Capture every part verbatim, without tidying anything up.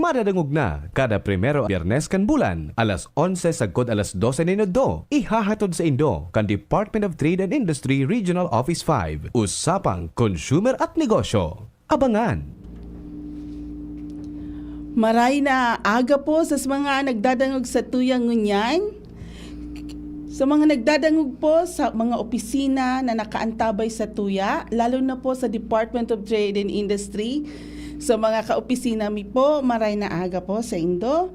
Madadangog na kada primero Biyernes kan bulan, alas onse sagkod alas dose nin udto. Ihahatod saindo kan Department of Trade and Industry Regional Office five, Usapang Consumer at Negosyo. Abangan! Maray na aga po sa mga nagdadangog sa tuyang ngunyan. Sa mga nagdadangog po sa mga opisina na nakaantabay sa tuya, lalo na po sa Department of Trade and Industry, sa mga kaopisina mi po, maray na aga po sa indo.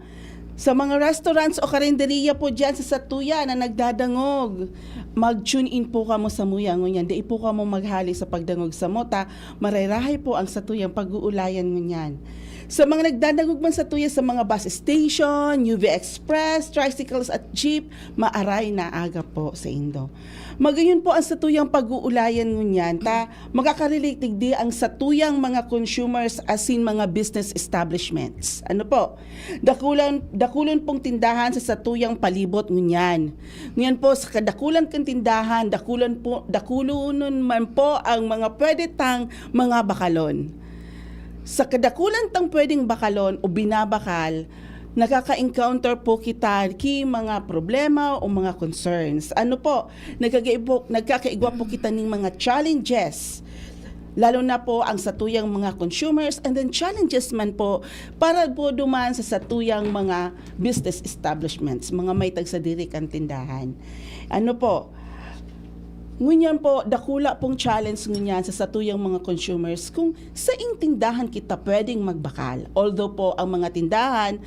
Sa mga restaurants o karinderiya po dyan sa satuya na nagdadangog, mag-tune in po kamo sa muya ngunyan. Dai po kamo maghali sa pagdangog sa mota, marayrahay po ang satuyang pag-uulayan ngunyan. Sa mga nagdadangog man satuya sa mga bus station, U V Express, tricycles at jeep, maaray na aga po sa indo. Magayon po ang satuyang pag-uulayan ngunyan, ta makakarelate digdi ang satuyang mga consumers asin mga business establishments. Ano po? Dakulan, dakulon pong tindahan sa satuyang palibot ngunyan. Ngunyan po, sa kadakulan kan tindahan, dakulan po, dakulonon man po ang mga pwede tang mga bakalon. Sa kadakulan tang pwedeng bakalon o binabakal, nakaka-encounter po kita ki mga problema o mga concerns. Ano po, nagkakaibo, nagkakaigwa po kita ning mga challenges. Lalo na po ang satuyang mga consumers and then challenges man po para po duman sa satuyang mga business establishments, mga may tagsadiri kan tindahan. Ano po, ngunyan po, dakula pong challenge ngunyan sa satuyang mga consumers kung saing tindahan kita pwedeng magbakal. Although po, ang mga tindahan,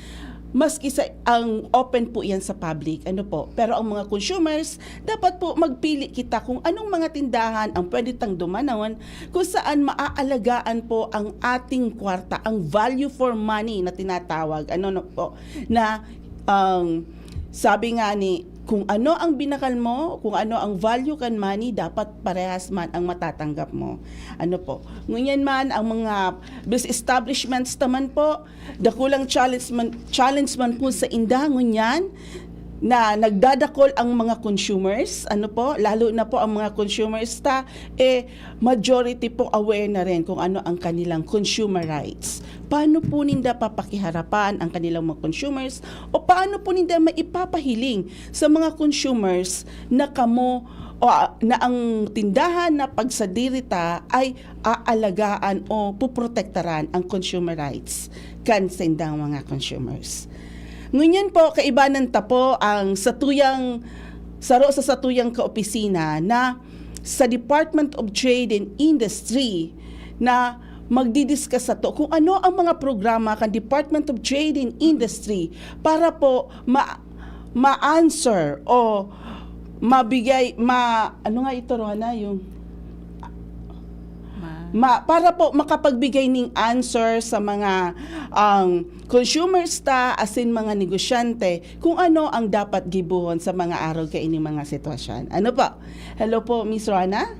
maski sa ang open po yan sa public, ano po, pero ang mga consumers, dapat po magpili kita kung anong mga tindahan ang pwede tang dumanon kung saan maaalagaan po ang ating kwarta, ang value for money na tinatawag, ano no po, na ang sabi nga ni, kung ano ang binakal mo, kung ano ang value kan money, dapat parehas man ang matatanggap mo. Ano po? Ngunyan man, ang mga business establishments naman po, dakulang challenge man, challenge man po sa inda ngunyan na nagdadakol ang mga consumers, ano po, lalo na po ang mga consumers ta, eh, majority po aware na rin kung ano ang kanilang consumer rights. Paano po ninda papakiharapan ang kanilang mga consumers o paano po ninda maipapahiling sa mga consumers na kamo o, ah, na ang tindahan na pagsadiri ta ay aalagaan o puprotektaran ang consumer rights kan saindang mga consumers. Ngunyan po, kaibanan ta po ang satuyang, saro sa satuyang kaopisina na sa Department of Trade and Industry na magdi-discuss sato kung ano ang mga programa kan Department of Trade and Industry para po ma- ma-answer o mabigay, ma-, ano nga ito, Rona, yung Ma- ma, para po makapagbigay ning answer sa mga ang consumers ta asin mga negosyante kung ano ang dapat gibohon sa mga arog kaini mga sitwasyon. Ano po? Hello po, Miss Rona?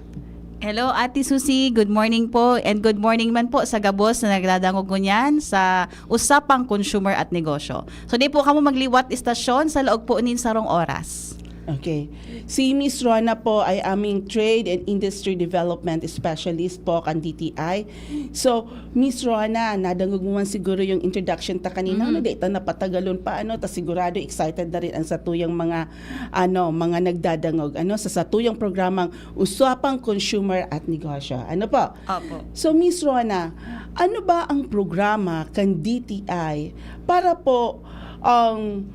Hello, Ate Susie. Good morning po. And good morning man po sa gabos na nagdadangog ngunyan sa Usapang Consumer at Negosyo. So, di po kamo magliwat istasyon sa laog po nin sarong oras. Okay. Si Miss Rona po ay aming Trade and Industry Development Specialist po kan D T I. So, Miss Rona, nadangog mo man siguro yung introduction ta kanina, Mhm. no? Di ta napatagalon pa, ano, ta sigurado excited na rin ang satuyang mga, ano, mga nagdadangog, ano, sa satuyang programang Usapang Consumer at Negosyo. Ano po? Opo. So, Miss Rona, ano ba ang programa kan D T I para po ang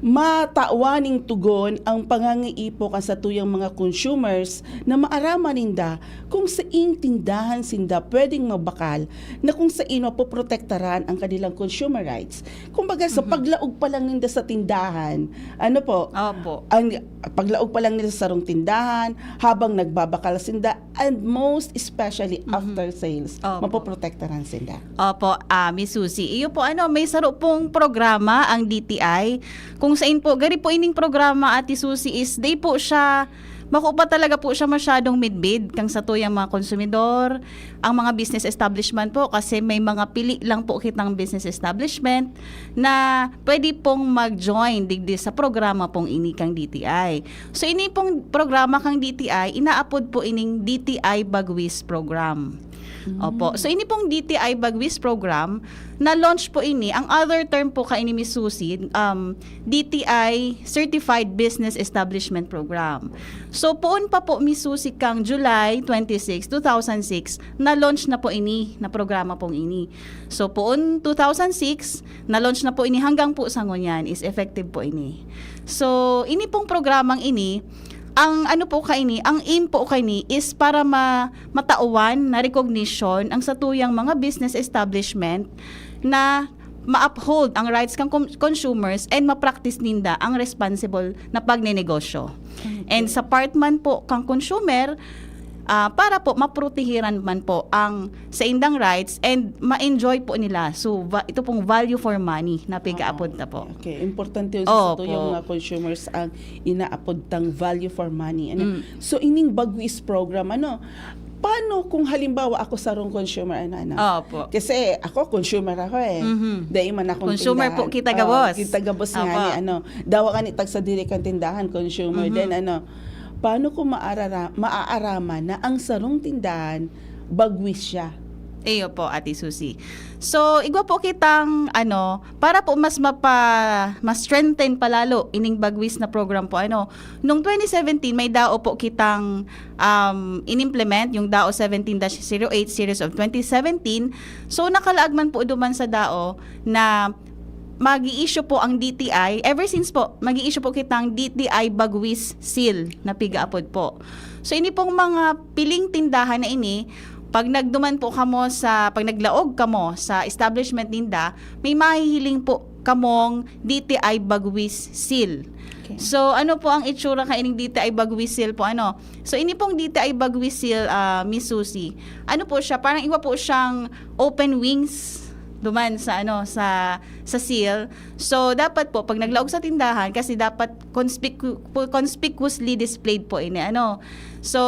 matawan ning tugon ang pangangaipo kan satuyang mga consumers na maaraman ninda kung saing tindahan sinda pwedeng magbakal na kung sain mapoprotektaran ang kanilang consumer rights. Kumbaga, sa Mhm. paglaog pa lang ninda sa tindahan, ano po, Opo. ang paglaog pa lang nila sa sarong tindahan, habang nagbabakal sinda, and most especially Mhm. after sales, Opo. mapoprotektaran sinda. Opo, ah, Miss Susie. Iyo po, ano, may saro pong programa ang D T I. Kung sain po, gari po ining programa, Ate Susie, is di po siya, mako pa talaga po siya masyadong midbid kang satuyang mga konsumidor, ang mga business establishment po, kasi may mga pili lang po kitang business establishment na pwede pong mag-join digdi sa programa pong ini kang D T I. So, ini pong programa kang D T I, inaapod po ining D T I Bagwis Program. Opo. So, ini pong D T I Bagwis program, na-launch po ini. Ang other term po kaini, Miss Susie, um, D T I Certified Business Establishment Program. So, poon pa po, Miss Susie, kang July twenty-six, two thousand six, na-launch na po ini, na programa pong ini. So, poon two thousand six, na-launch na po ini hanggang po sa ngunyan is effective po ini. So, ini pong programang ini, ang ano po kaini, ang aim po kaini is para ma-, matawan na recognition ang satuyang mga business establishment na ma-uphold ang rights kan com-, consumers and ma-practice ninda ang responsible na pagnenegosyo. And sa part man po kang consumer, ah, para po maprotehiran man po ang saindang rights and ma-enjoy po nila. So, va-, ito pong value for money na pigaapod ta po. Okay, importante yun Opo. Sa tuyong mga consumers ang inaapod tang value for money. Ano? Mm. So, ining Bagwis program, ano, paano kung halimbawa ako sarong consumer, ano, ano? Opo. Kasi ako, consumer ako eh. Mhm. Dahil man akong Consumer tindahan. po kita, Oo, gabos. Kita gabos nga Opo. ni, ano. Dawa ka ni tagsa diri kan tindahan, consumer Mhm. din, ano. Paano kung maarara, maaaraman na ang sarong tindahan, bagwis siya? Iyo po, Ate Susie. So, igwa po kitang, ano, para po mas mapa, mas strengthen palalo ining bagwis na program po, ano. Nung twenty seventeen, may DAO po kitang, um, inimplement, yung DAO seventeen dash zero eight series of twenty seventeen. So, nakalaag man po duman sa DAO na mag-i-issue po ang D T I. Ever since po, mag-i-issue po kitang D T I Bagwis Seal na pigaapod po. So, ini pong mga piling tindahan na ini, pag nagduman po kamo sa, pag naglaog kamo sa establishment ninda, may mahihiling po kamong D T I Bagwis Seal. Okay. So, ano po ang itsura kaining D T I Bagwis Seal po? Ano? So, ini pong D T I Bagwis Seal, ah, Miss Susie, ano po siya? Parang iwa po siyang open wings duman sa, ano, sa sa seal. So, dapat po, pag naglaog sa tindahan, kasi dapat conspicu- conspicuously displayed po ini, ano. So,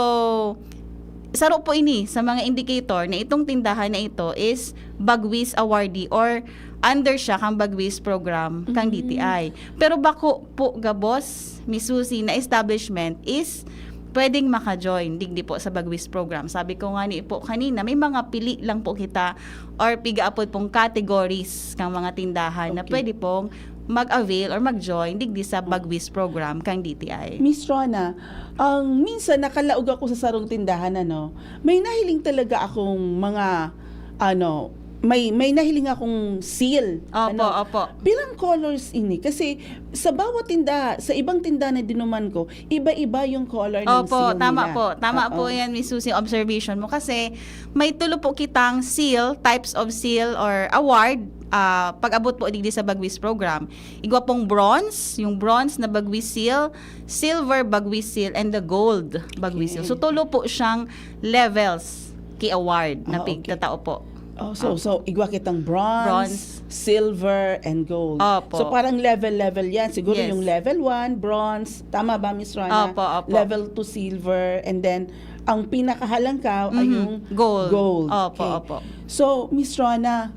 saro po ini sa mga indicator na itong tindahan na ito is Bagwis awardee or under siya kang Bagwis program kang Mm. D T I. Pero bako po gabos, Miss Susie, na establishment is pwedeng maka-join digdi po sa Bagwis program. Sabi ko nga ni po kanina, may mga pili lang po kita or pigaapod pong categories kang mga tindahan na Okay. pwede pong mag-avail or mag-join digdi sa Bagwis program kang D T I. Miss Rona, ang minsan nakalaog ako sa sarong tindahan, ano, may nahiling talaga akong mga, ano, may may nahiling akong seal. Opo, ano, opo. Pirang colors ini? Kasi sa bawat tinda, sa ibang tinda na dinuman ko, iba-iba yung color ng Opo, seal tama nila. po. Tama Oo. Po yan, Miss Susie, observation mo. Kasi may tulo po kitang seal, types of seal or award, ah, pag-abot po digdi sa Bagwis program. Igwa pong bronze, yung bronze na Bagwis seal, silver Bagwis seal, and the gold Bagwis seal. Okay. So, tulo po siyang levels ki award na Ah, okay. pigtatao po. Oh, so, Ah. so igwa kitang bronze, Bronze. Silver, and gold. Opo. So parang level-level yan. Siguro Yes. Yung level one, bronze. Tama ba, Miss Rona? Opo, opo. Level two, silver. And then, ang pinakahalangkaw ay Mhm. yung Gold. Gold. Opo, Okay. Opo. So, Miss Rona,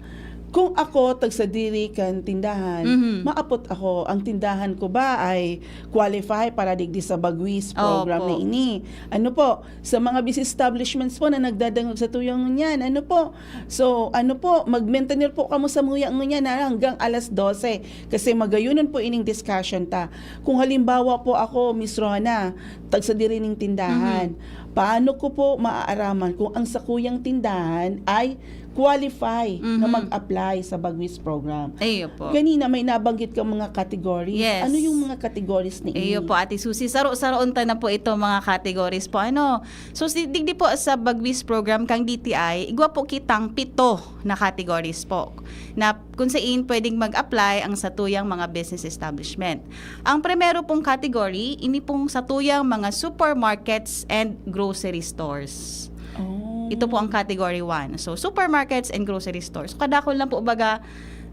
kung ako tagsadiri kan tindahan, Mhm. maapot ako, ang tindahan ko ba ay qualify para digdi sa Bagwis program Opo. Na ini? Ano po, sa mga business establishments po na nagdadangog sa tuyang ngunyan, ano po? So, ano po, mag-maintain po kamo sa muya ngunyan na hanggang alas dose, kasi magayunon po ining discussion ta. Kung halimbawa po ako, Miss Rona, tagsadiri ning tindahan, Mhm. paano ko po maaaraman kung ang sakuyang tindahan ay qualify na Mhm. mag-apply sa Bagwis program? Iyo po. Ganina may nabanggit kang mga categories. Yes. Ano yung mga categories na ini? Iyo po, Ate Susie. Saro-saroon ta na po ito, mga categories po. Ano? So, si, digdi po sa Bagwis program kang D T I, igwa po kitang pito na categories po na kung saan pwedeng mag-apply ang satuyang mga business establishment. Ang primero pong category, ini pong satuyang mga supermarkets and grocery stores. Oh. Ito po ang category one. So, supermarkets and grocery stores. So, kadakol lang po baga,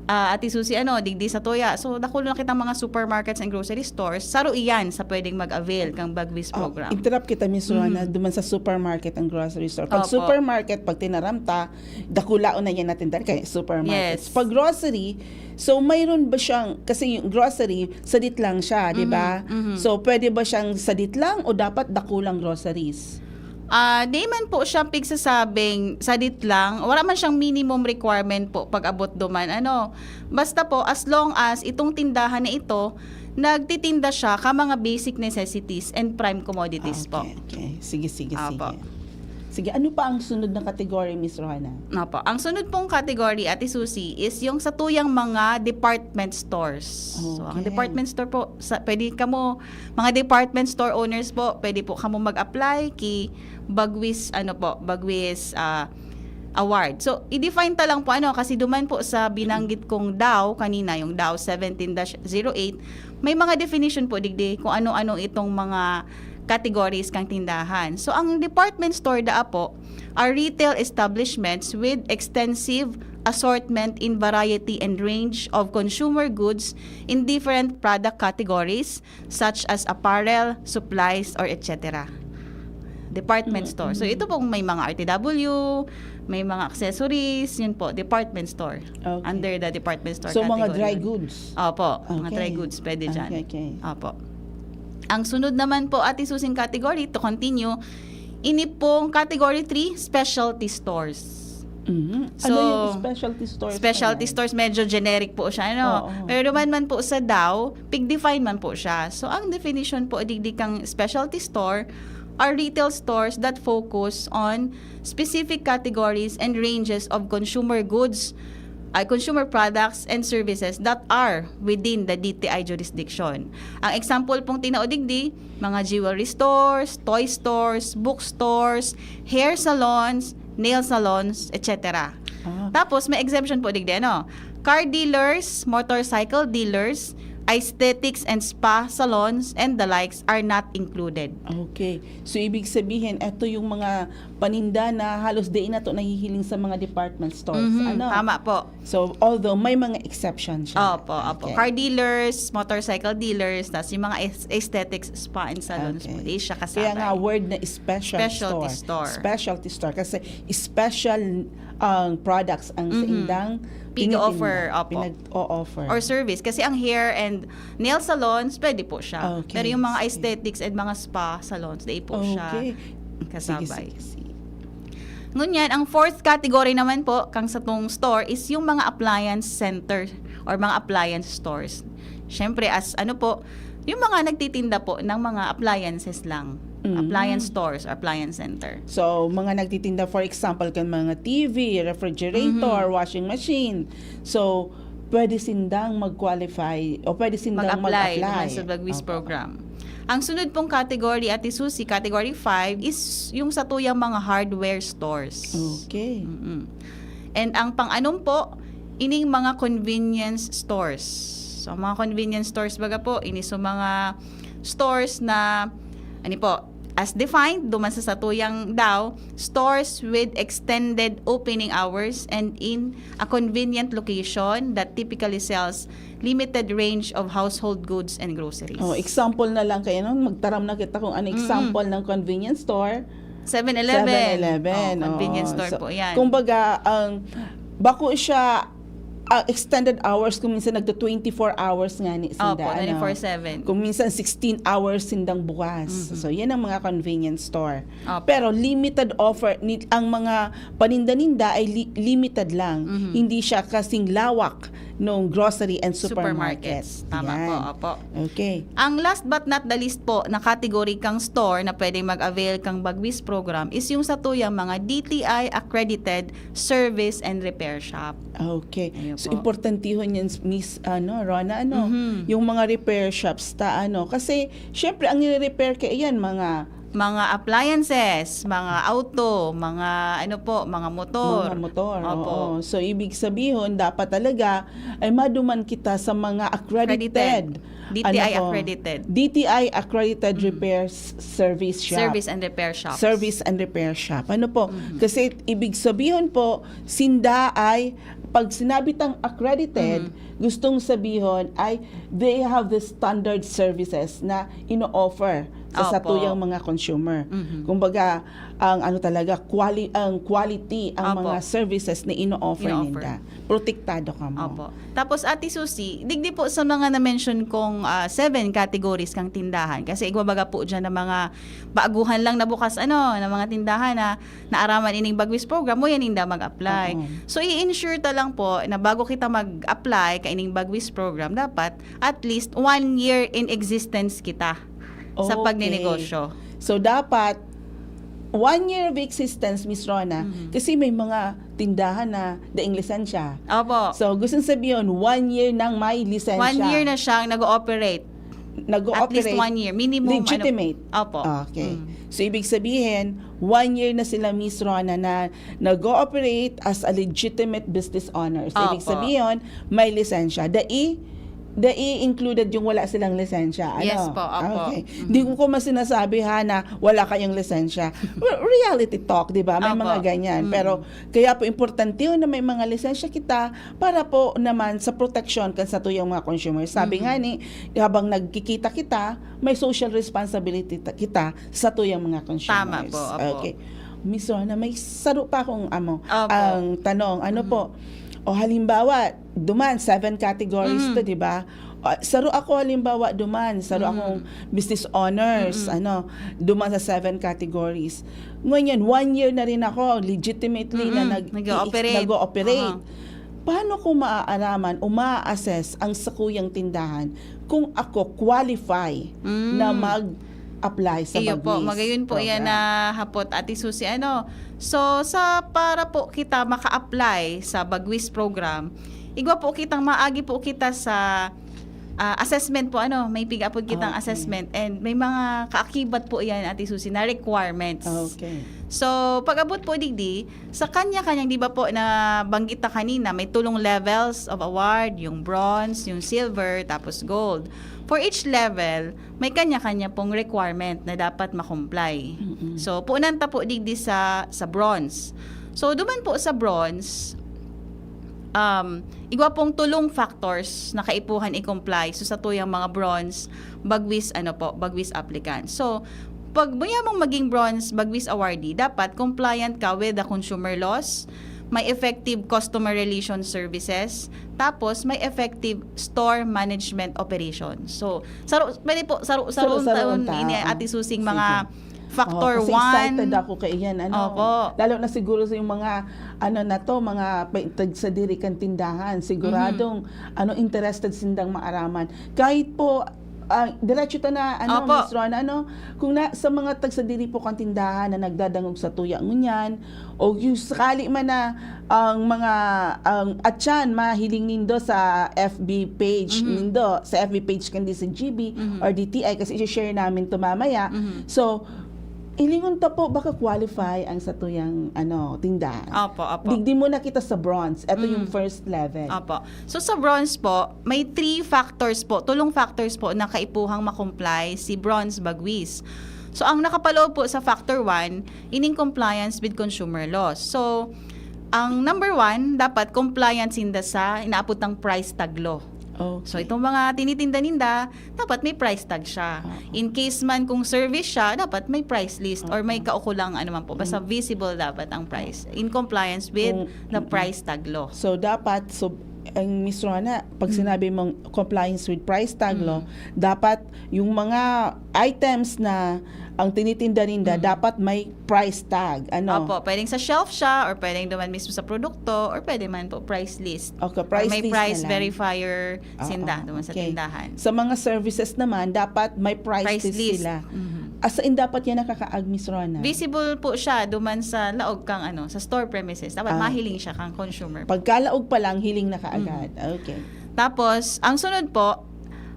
ah, Ate Susie, ano, digdi sa tuya. So, dakol na kitang mga supermarkets and grocery stores. Saro iyan sa pwedeng mag-avail kang Bagwis Ah, program. Interrupt kita, Miss Rona, Mhm. duman sa supermarket and grocery store. Pag Opo. Supermarket, pag tinaram ta, dakulaon na yan na tindahan kaya supermarket. Yes. Pag grocery, so mayroon ba siyang, kasi yung grocery, sadit lang siya, di ba? Mhm, mhm. So pwede ba siyang sadit lang o dapat dakulang groceries? Ah, di man po siya pigsasabing sadit lang, wala man siyang minimum requirement po pag-abot duman, ano. Basta po, as long as itong tindahan na ito, nagtitinda siya ka mga basic necessities and prime commodities Ah, po. okay, okay. Sige, sige, Apo. sige. Sige, ano pa ang sunod na category, Miss Rona? Opo. Ang sunod pong category, Ate Susie, is yung sa tuyang mga department stores. So, ang Okay. department store po, sa, pwede kamo, mga department store owners po, pwede po kamo mag-apply ki Bagwis, ano po, Bagwis, ah, Award. So, i-define ta lang po, ano, kasi duman po sa binanggit kong DAO kanina, yung DAO seventeen dash zero eight, may mga definition po digdi kung ano-ano itong mga categories kang tindahan. So, ang department store daa po are retail establishments with extensive assortment in variety and range of consumer goods in different product categories such as apparel, supplies, or et cetera. Department Mm, store. So, mm. ito pong may mga R T W, may mga accessories, yun po, department store. Okay. Under the department store So, mga category dry yun. goods? Opo, mga dry Okay. goods, pwede dyan. Okay, okay. Opo. Ang sunod naman po, Ate Susing, category, to continue, ini pong category three, specialty stores. Mhm. So, Ano yung specialty stores specialty pala? stores, medyo generic po siya, ano? Oo. Pero duman man po sa DAO, pig-define man po siya. So, ang definition po, digdi kang specialty store are retail stores that focus on specific categories and ranges of consumer goods, ay, consumer products and services that are within the D T I jurisdiction. Ang example pong tinao digdi, mga jewelry stores, toy stores, bookstores, hair salons, nail salons, et cetera. Ah. Tapos, may exemption po digdi, ano? Car dealers, motorcycle dealers, aesthetics and spa salons, and the likes are not included. Okay. So, ibig sabihin, eto yung mga paninda na halos di na to nahihiling sa mga department stores. Mhm, Ano? tama po. So, although may mga exception siya. Opo, opo. Okay. Car dealers, motorcycle dealers, tas yung mga aes-, aesthetics, spa and salons Okay. po, di siya kasabay. Kaya nga word na special Specialty store. store. Specialty store. Kasi special ang products ang Mhm. saindang Pig-offer, tinitinda, opo. pinag-o-offer. Or service. Kasi ang hair and nail salons, pwede po siya. Okay. Pero yung mga Sige. aesthetics and mga spa salons, di po siya Okay. kasabay. Sige, sige, sige. Ngunyan, ang fourth category naman po, kang satong store, is yung mga appliance center or mga appliance stores. Siyempre, as ano po, yung mga nagtitinda po ng mga appliances lang. Mm. Appliance stores, appliance center. So, mga nagtitinda, for example, kan mga T V, refrigerator, Mhm. washing machine. So, pwede sindang mag-qualify o pwede sindang Mag-apply mag-apply. naman sa Bagwis Opo. program. Ang sunod pong category, Ate Susie, category five, is yung sa tuyang mga hardware stores. Okay. Mm-mm. And ang pang-anom po, ining mga convenience stores. So, ang mga convenience stores, baga po, ini sa mga stores na, ano po, as defined, duman sa satuyang DAO, stores with extended opening hours and in a convenient location that typically sells limited range of household goods and groceries. Oh, example na lang kayo, no? Magtaram na kita kung ano Mm-mm. example ng convenience store. Seven Eleven. Seven Eleven, Oh, convenience oo. store So, po yan. kumbaga, ang, bako siya, ah, extended hours, kung minsan nagto twenty-four hours nga ni sinda, Opo, ano? twenty-four seven. Kung minsan sixteen hours sindang bukas. Mhm. So, yan ang mga convenience store. Opo. Pero limited offer, ni-, ang mga paninda-ninda ay li-, limited lang. Mhm. Hindi siya kasing lawak nung grocery and supermarkets. Supermarkets. Tama Yan. po, opo. Okay. Ang last but not the least po na category kang store na pwedeng mag-avail kang Bagwis program is yung sa tuyang mga D T I accredited service and repair shop. Okay. Ayun So, po. importantihon yan, Miss, ano, Rona, ano? Mhm. Yung mga repair shops, ta, ano? Kasi, syempre, ang nire-repair kaya yan, mga Mga appliances, mga auto, mga ano po, mga motor. Mga motor, Opo. oo. So, ibig sabihin, dapat talaga ay maduman kita sa mga accredited. Accredited. D T I Ano po? accredited. D T I accredited Mm. repair s-, service shop. Service and repair shops. Service and repair shop. Ano po? Mhm. Kasi ibig sabihin po, sinda ay, pag sinabi tang accredited, Mhm. gustong sabihin ay they have the standard services na ino-offer sa Opo. satuyang mga consumer. Mhm. Kumbaga, ang ano talaga, quali-, ang quality ang Opo. mga services na ino-offer Ino-offer. ninda. Protektado ka mo. Opo. Tapos, Ate Susie, digdi po sa mga na-mention kong, ah, seven categories kang tindahan. Kasi igwa baga po dyan ng mga baguhan lang na bukas, ano, ng mga tindahan na naaraman ining Bagwis program, mo yan inda mag-apply. Oo. So, i-ensure ta lang po na bago kita mag-apply ka ining Bagwis program, dapat at least one year in existence kita sa Okay. pagnenegosyo. So, dapat one year of existence, Miss Rona, Mhm. kasi may mga tindahan na daing lisensya. Opo. So, gusto sabihin, one year nang may lisensya. One year na siyang nag-ooperate. Nag-ooperate. At least one year. Minimum, Legitimate. Ano, opo. Okay. Mm. So, ibig sabihin, one year na sila, Miss Rona, na nag-ooperate as a legitimate business owner. So, ibig Opo. sabihin, may lisensya. Dai, dai included yung wala silang lisensya. Ano? Yes po, opo. Okay. Mhm. Di ko ko masinasabi, ha, na wala kayong lisensya. Well, reality talk, di ba? May Opo. mga ganyan. Mm. Pero kaya po importante yun na may mga lisensya kita para po naman sa proteksyon kan satuyang mga consumers. Sabi Mhm. nga ni, habang nagkikita kita, may social responsibility ta-, kita satuyang mga consumers. Tama po, opo. Okay. Miss Rona, may saro pa akong amo, Opo. ang tanong. Ano Mhm. po? O halimbawa, duman, seven categories Mhm. to, di ba? O, saro ako halimbawa duman, saro Mhm. akong business owners, Mhm. ano, duman sa seven categories. Ngayon, one year na rin ako, legitimately na Mhm. nag- Nag-ooperate. nag-ooperate. Aha. Paano ko maaaraman o ma-assess ang sakuyang tindahan kung ako qualify Mm. na mag-apply sa Iyo po, Bagwis magayon po yan program? Na hapot, Ate Susie. Ano? So, sa para po kita maka-apply sa Bagwis program, igwa po kitang maagi po kita sa, ah, assessment po, ano, may pig-apod kitang Okay. assessment and may mga kaakibat po yan, Ate Susie, na requirements. Okay. So, pag-abot po digdi, sa kanya-kanyang, di ba po, na banggit ta kanina, may tulong levels of award, yung bronze, yung silver, tapos gold. For each level, may kanya-kanya pong requirement na dapat ma-comply. Mm-mm. So, puunan ta po digdi sa, sa bronze. So, duman po sa bronze, um, igwa pong tulong factors na kaipuhan i-comply. So, sa tuyang mga bronze, Bagwis, ano po, Bagwis applicant. So, pag mayamong maging bronze Bagwis awardee, dapat compliant ka with the consumer laws, may effective customer relation services, tapos may effective store management operation. So, saro, pwede po, saro, saro, Saro-saro taon ta, ini, oo. Ate Susing, Sige. mga factor Oo, kasi one. Excited ako kay iyan. Ano? Opo. Lalo na siguro sa yung mga, ano na to, mga pa- tagsadiri kan tindahan. Siguradong, Mhm. ano, interested sindang maaraman. Kahit po, ah, diretso ta na, ano, Opo. Miss Ron, ano, kung na, sa mga tagsadiri po kan tindahan na nagdadangog sa tuya ngunyan, o yung sakali man na ang mga, ang atyan, mahiling nindo sa F B page Mhm. nindo, sa F B page kan D C G B Mhm. or D T I, kasi i-share namin to mamaya. Mhm. So, ilingon ta po, baka qualify ang satuyang, ano, tindahan. Opo, opo. Digdi muna kita sa bronze. Ito yung Mm. first level. Opo. So, sa bronze po, may three factors po, tulong factors po na kaipuhang ma-comply si bronze Bagwis. So, ang nakapaloob po sa factor one, ining compliance with consumer laws. So, ang number one, dapat compliance sinda sa inaapod tang price tag law. Okay. So, itong mga tinitinda ninda, dapat may price tag siya. Oo. In case man kung service siya, dapat may price list or may Oo. kaukulang ano man po. Basta Mm. visible dapat ang price in compliance with Kung, the mm-mm. price tag law. So, dapat, so, ang Miss Rona, pag Mm. sinabi mong compliance with price tag law, Mm. dapat yung mga items na ang tinitinda ninda, Mm. dapat may price tag. Ano? Opo, pwedeng sa shelf siya or pwedeng duman mismo sa produkto or pwede man po price list. Okay, Or price may list price na lang. verifier Oo, sinda duman sa okay. tindahan. Sa mga services naman, dapat may price, Price list, list. sila. Mhm. Asain dapat yan nakakaag, Miss Rona? Visible po siya duman sa laog kang ano, sa store premises. Dapat Ah, mahiling siya kang consumer. Pagkalaog pa lang, hiling na kaagad. Mhm. Okay. Tapos, ang sunod po,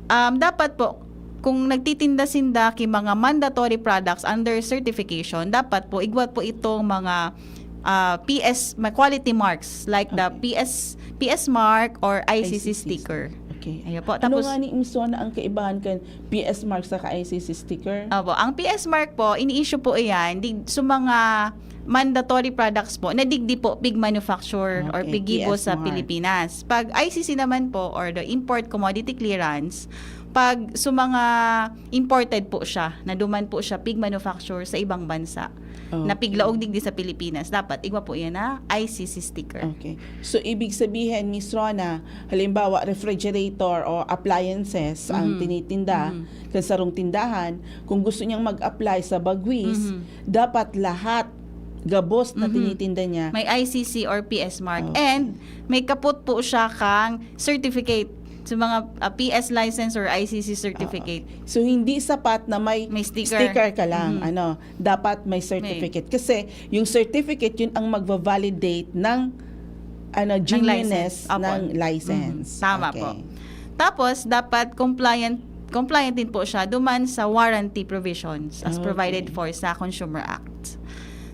um, dapat po, kung nagtitinda sinda ki mga mandatory products under certification, dapat po, igwa po itong mga, ah, P S, may quality marks like the Okay. P S, P S mark or I C C I C C. Sticker. Okay. Ayan po. Ano Tapos, nga ni, Miss Rona, ang kaibahan kan P S mark sa I C C sticker? Opo, ang P S mark po, ini-issue po iyan dig, sa mga mandatory products po na digdi po pig manufacture or Okay, pig gibo P S sa mark. Pilipinas. Pag I C C naman po or the import commodity clearance, Pag sa mga imported po siya, na duman po siya pig-manufacture sa ibang bansa, na Okay. piglaog digdi sa Pilipinas, dapat igwa po yan na I C C sticker. Okay. So, ibig sabihin, Miss Rona, halimbawa, refrigerator o appliances ang Mhm. tinitinda Mhm. sa sarong tindahan, kung gusto niyang mag-apply sa Bagwis, Mhm. dapat lahat gabos na Mhm. tinitinda niya. May I C C or P S mark. Okay. And may kapot po siya kang certificate. Sa mga ah, P S license or I C C certificate. So, hindi sapat na may May sticker. sticker ka lang. Mhm. Ano, dapat may certificate. Kasi yung certificate, yun ang magva-validate ng ano, Ng genuineness license. Opo. ng license. Mhm. Tama Okay. po. Tapos, dapat compliant compliant din po siya duman sa warranty provisions as Okay. provided for sa Consumer Act.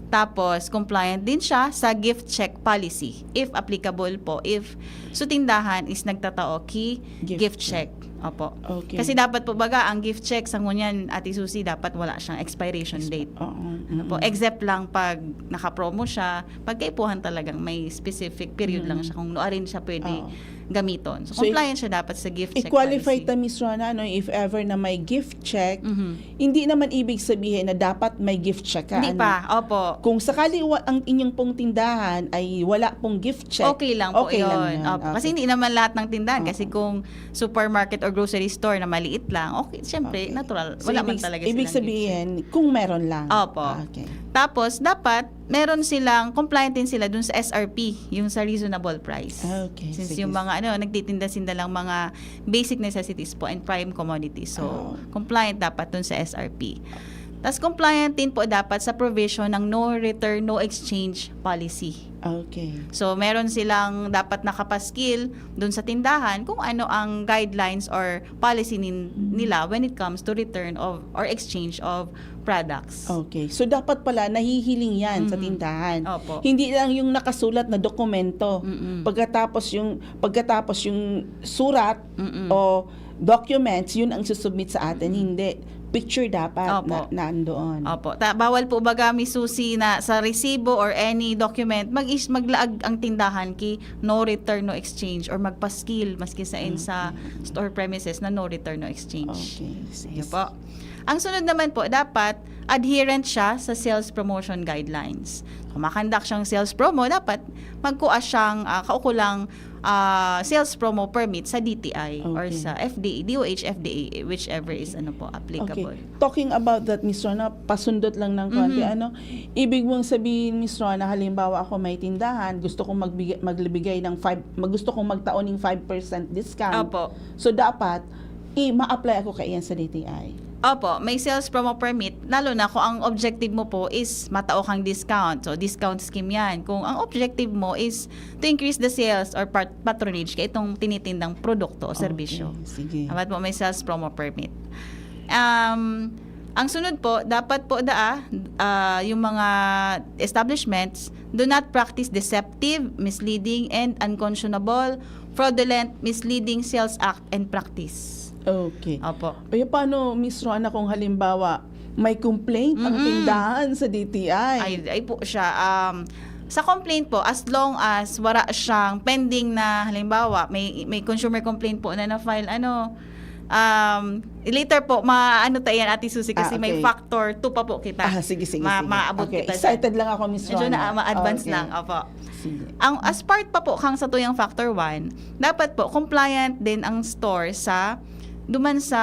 Tapos, compliant din siya sa gift check policy, if applicable po, if so tindahan is nagtatao ki Gift gift, check. check. Opo. Okay. Kasi dapat po baga, ang gift check sa ngunyan, Ate Susie, dapat wala siyang expiration date. Oo. Ano po, Mm-mm. except lang pag naka-promo siya, pag kaipuhan talagang may specific period lang Mhm. siya kung nuarin siya pwede Oo. gamiton. So, So, i- compliant siya dapat sa gift check I-qualify policy. ta, Miss Rona, no, if ever na may gift check, Mhm. hindi naman ibig sabihin na dapat may gift check ka. Hindi Ano? pa, opo. Kung sakali wa- ang inyong pong tindahan ay wala pong gift check, Okay lang po okay yun. lang yun. Opo. Kasi Okay. hindi naman lahat ng tindahan. Kasi Oo. kung supermarket or grocery store na maliit lang, okay, siyempre, Okay. natural. So, Wala man ibig, talaga ibig silang gift check. sabihin, kung meron lang. Opo. Ah, okay. Tapos, dapat meron silang, compliant din sila dun sa S R P, yung sa reasonable price. Ah, okay. Since Sige. Yung mga, ano, nagtitinda-tinda lang mga basic necessities po and prime commodities. So, Oo. compliant dapat dun sa S R P. Tapos compliant din po dapat sa provision ng no return, no exchange policy. Okay. So, meron silang dapat nakapaskil dun sa tindahan kung ano ang guidelines or policy nin- nila when it comes to return of or exchange of products. Okay. So, dapat pala nahihiling yan sa Mhm. tindahan. Opo. Hindi lang yung nakasulat na dokumento. Mm-mm. Pagkatapos yung pagkatapos yung surat Mm-mm. o documents, yun ang susubmit sa atin. Hindi. Picture dapat Opo. na nandoon. Opo. Ta- bawal po baga, Miss Susie, na sa resibo or any document, mag-is- maglaag ang tindahan ki no return, no exchange or magpaskil maski sa in sa store premises na no return, no exchange. Okay. Sige. Ayun po. Ang sunod naman po, dapat adherent siya sa sales promotion guidelines. Kung makandak siyang sales promo, dapat magkuha siyang ah, kaukulang ah, sales promo permit sa D T I or Okay. sa F D A, D O H, F D A, whichever is ano po applicable. Okay. Talking about that, Miss Rona, pasundot lang ng konti, Mhm. ano, ibig mong sabihin, Miss Rona, halimbawa ako may tindahan, gusto kong magbigay, magbigay ng five, mag- gusto kong magtao ng five percent discount. Opo. So, dapat, i- ma-apply ako kaiyan sa D T I. Opo, may sales promo permit, lalo na kung ang objective mo po is matao kang discount. So, discount scheme yan. Kung ang objective mo is to increase the sales or pat- patronage kay itong tinitindang produkto o serbisyo. Okay, sige. Dapat po may sales promo permit. Um, ang sunod po, dapat po daa, ah, yung mga establishments do not practice deceptive, misleading, and unconscionable, fraudulent, misleading sales act and practice. Okay. Opo. Kaya paano, Miss Rona, kung halimbawa may complaint ang Mm-mm. tindahan sa D T I? Ay, ay po siya. Um, sa complaint po, as long as wala siyang pending na, halimbawa, may may consumer complaint po na na-file, ano, um, later po, maano ta yan, Ate Susie, kasi Ah, may okay. factor two pa po kita. Ah, sige, sige, Ma- sige. maabot Okay, kita excited dyan. lang ako, Miss Medyo Rona. na, ma-advance Okay. lang, opo. Sige. Ang as part pa po kang satuyang factor one, dapat po compliant din ang store sa duman sa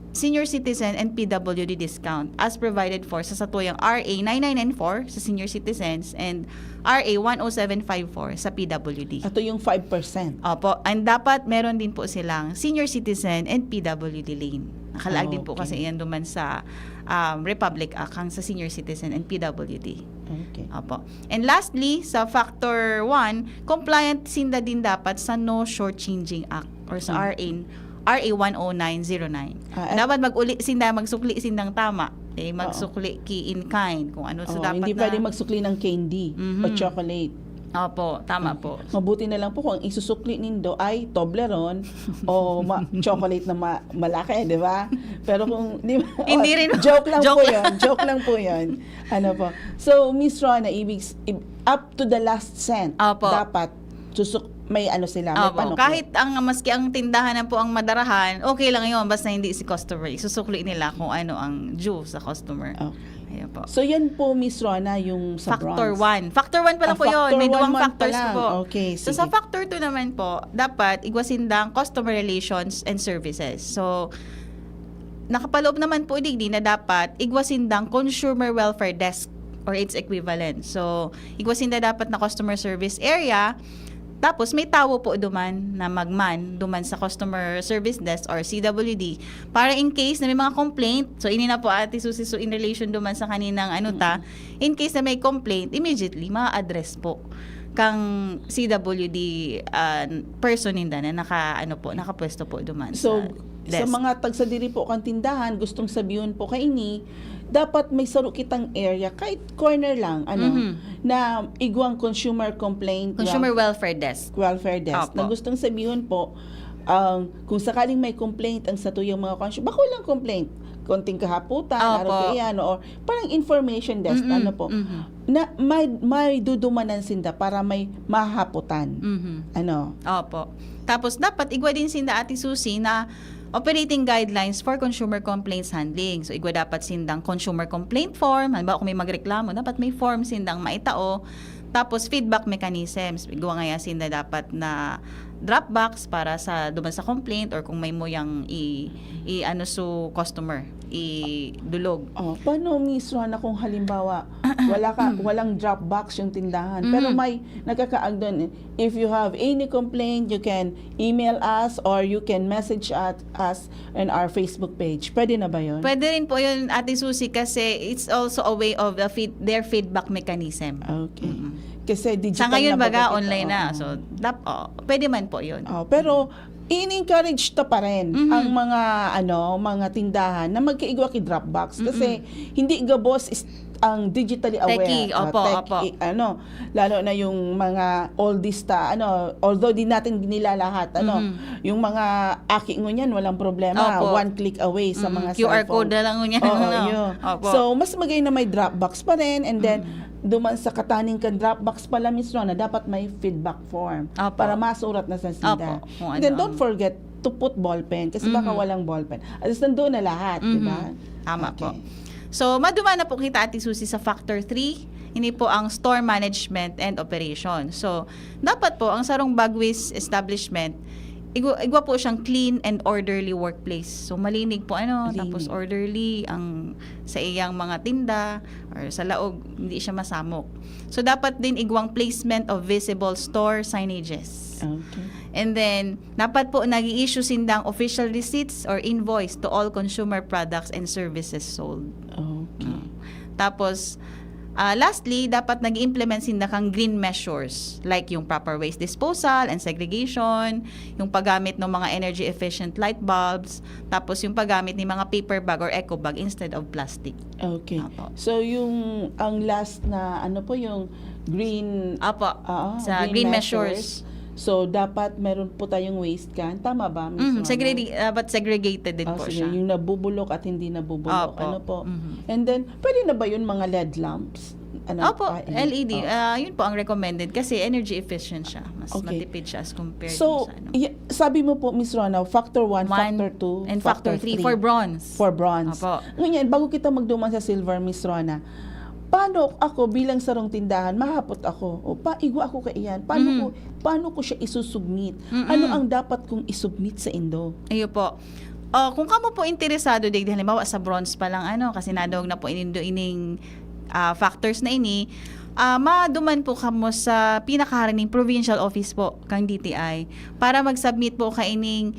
senior citizen and P W D discount as provided for sa satuyang R A nine nine nine four sa senior citizens and R A one oh seven five four sa P W D. Ito yung five percent. Opo, and dapat meron din po silang senior citizen and P W D lane. Nakalaag din po Okay. kasi iyan duman sa um, Republic Act, ang sa senior citizen and P W D. Okay. Opo. And lastly, sa factor one, compliant sinda din dapat sa No Shortchanging Act or sa Hmm. R A, R A one oh nine zero nine. Ah, eh. Dapat mag-uli sinda, magsukli sindang tama. Eh, magsukli ki in kind, kung ano. So, Oh, dapat hindi na pwede magsukli ng candy o Mhm. chocolate. Opo, tama po. Mabuti na lang po kung ang isusukli nindo ay Toblerone o ma- chocolate na ma- malaki, di ba? Pero kung, di ba? Hindi rin. Joke lang Joke po lang. yun. Joke lang po yun. Ano po? So, Miss Rona, ibig, s- ib- up to the last cent, Opo. dapat susuk may ano sila, may Opo. panukli. Kahit ang, maski ang tindahan na po ang madarahan, okay lang yun, basta hindi si customer. Isusukli nila kung ano ang due sa customer. Okay. Ayun po. So yan po, Miss Rona, yung sa Factor bronze. 1. Factor 1 pa lang Ah, po yun. factor May one duwang man factors pa lang. po. Okay, So sige. Sa factor 2 naman po, dapat igwa sindang customer relations and services. So nakapaloob naman po digdi na dapat igwa sindang consumer welfare desk or its equivalent. So igwa sinda dapat na customer service area. Tapos may tawo po duman na magman duman sa customer service desk or C W D para in case na may mga complaint. So ini na po, Ate Susie, so in relation duman sa kaninang ano ta, in case na may complaint, immediately ma-address po kang C W D, ah, person ninda na naka ano po, nakapwesto po duman So, sa sa desk. mga tagsadiri po kan tindahan, gustong sabihon po kaini, dapat may saro kitang area, kahit corner lang, ano, Mhm. na igwang consumer complaint, Consumer wel- welfare desk. welfare desk. Opo. Na gustong sabihon po, ang kung sakaling may complaint ang satuyang mga consumer, bako lang complaint, konting kahaputan, Opo. araw kaya, ano, or parang information desk, Mm-mm. ano po, Mhm. na may, may dudumanan sinda para may mahahaputan. Mhm. Ano? Opo. Tapos dapat igwa din sinda, Ate Susie, na operating guidelines for consumer complaints handling. So igwa dapat sindang consumer complaint form. Halimbawa kung may magreklamo, dapat may form sindang maitao. Tapos feedback mechanisms. Igwa ngaya sinda dapat na drop box para sa duman sa complaint or kung may muyang i, i ano su customer, idulog. Oh, paano, Miss Rona, kung halimbawa wala ka, walang drop box yung tindahan, pero Mhm. may nagkakaag doon? If you have any complaint, you can email us or you can message at us in our Facebook page. Pwede na ba yun? Pwede rin po yun, Ate Susie, kasi it's also a way of the feed, their feedback mechanism. Okay. Mm-mm. Kasi digital Sa ngayon, na baga, baga kita. online na. Oo. So, dap, oh, pwede man po yun. Oh, pero i-encourage ta pa rin Mhm. ang mga ano, mga tindahan na magkaigwa ki drop box kasi hindi gabos is ang digitally aware. Techie, Ah, opo, tech, opo. i- ano, lalo na yung mga oldies ta, ano, although di natin nilalahat, ano, Mhm. yung mga aki ngunyan, walang problema, Opo. one click away sa Mm, mga Q R cellphone. code na lang ngunyan, Oo, ano? yun. Opo. So, mas maganda na may drop box pa rin, and then duman sa kataning kan drop box pala, Miss Rona, dapat may feedback form Opo. para masurat na sa sinda. Opo, kung And then ano don't ang forget to put ballpen kasi baka Mhm. walang ballpen. At least nandoon na lahat, di ba? Mhm. Tama po. Okay. So, maduma na po kita, Ate Susie, sa factor three. Ini po ang store management and operation. So, dapat po ang sarong bagwis establishment, igwa, igwa po siyang clean and orderly workplace. So, malinig po, ano, Malinig. Tapos orderly ang sa iyang mga tinda or sa laog, hindi siya masamok. So, dapat din igwang placement of visible store signages. Okay. And then, dapat po nag-i-issue sindang official receipts or invoice to all consumer products and services sold. Okay. Mm. Tapos, ah, lastly, dapat nag-implement sinda kang green measures, like yung proper waste disposal and segregation, yung paggamit ng mga energy-efficient light bulbs, tapos yung paggamit ng mga paper bag or eco bag instead of plastic. Okay. Apo. So, yung, ang last na, ano po, yung green, Apo, ah, sa green measures. So, dapat meron po tayong waste can. Tama ba, Miss Mm, Rona? segre-, dapat segregated din Ah, po sige, siya. Yung nabubulok at hindi nabubulok. Opo. Ano po? Mhm. And then, pwede na ba yun mga L E D lamps? Ano, Opo, ah, L E D. oh. Ah, yun po ang recommended kasi energy efficient siya. Mas Okay. matipid siya as compared So, sa ano. y- sabi mo po, Miss Rona, factor one, One factor two, and factor three for bronze. For bronze. Opo. Ngunyan, bago kita magduman sa silver, Miss Rona, paano ako bilang sarong tindahan, mahapot ako? O pa, igwa ako kaiyan. Paano Mhm. ko, paano ko siya isusubmit? Mm-mm. Ano ang dapat kong isubmit sa indo? Iyo po. Oh, kung kamo po interesado, digdi, halimbawa sa bronze pa lang, ano, kasi nadawag na po inindo ining, ah, factors na ini, ah, maduman po kamo sa pinakaharining provincial office po kang D T I para mag-submit po kaining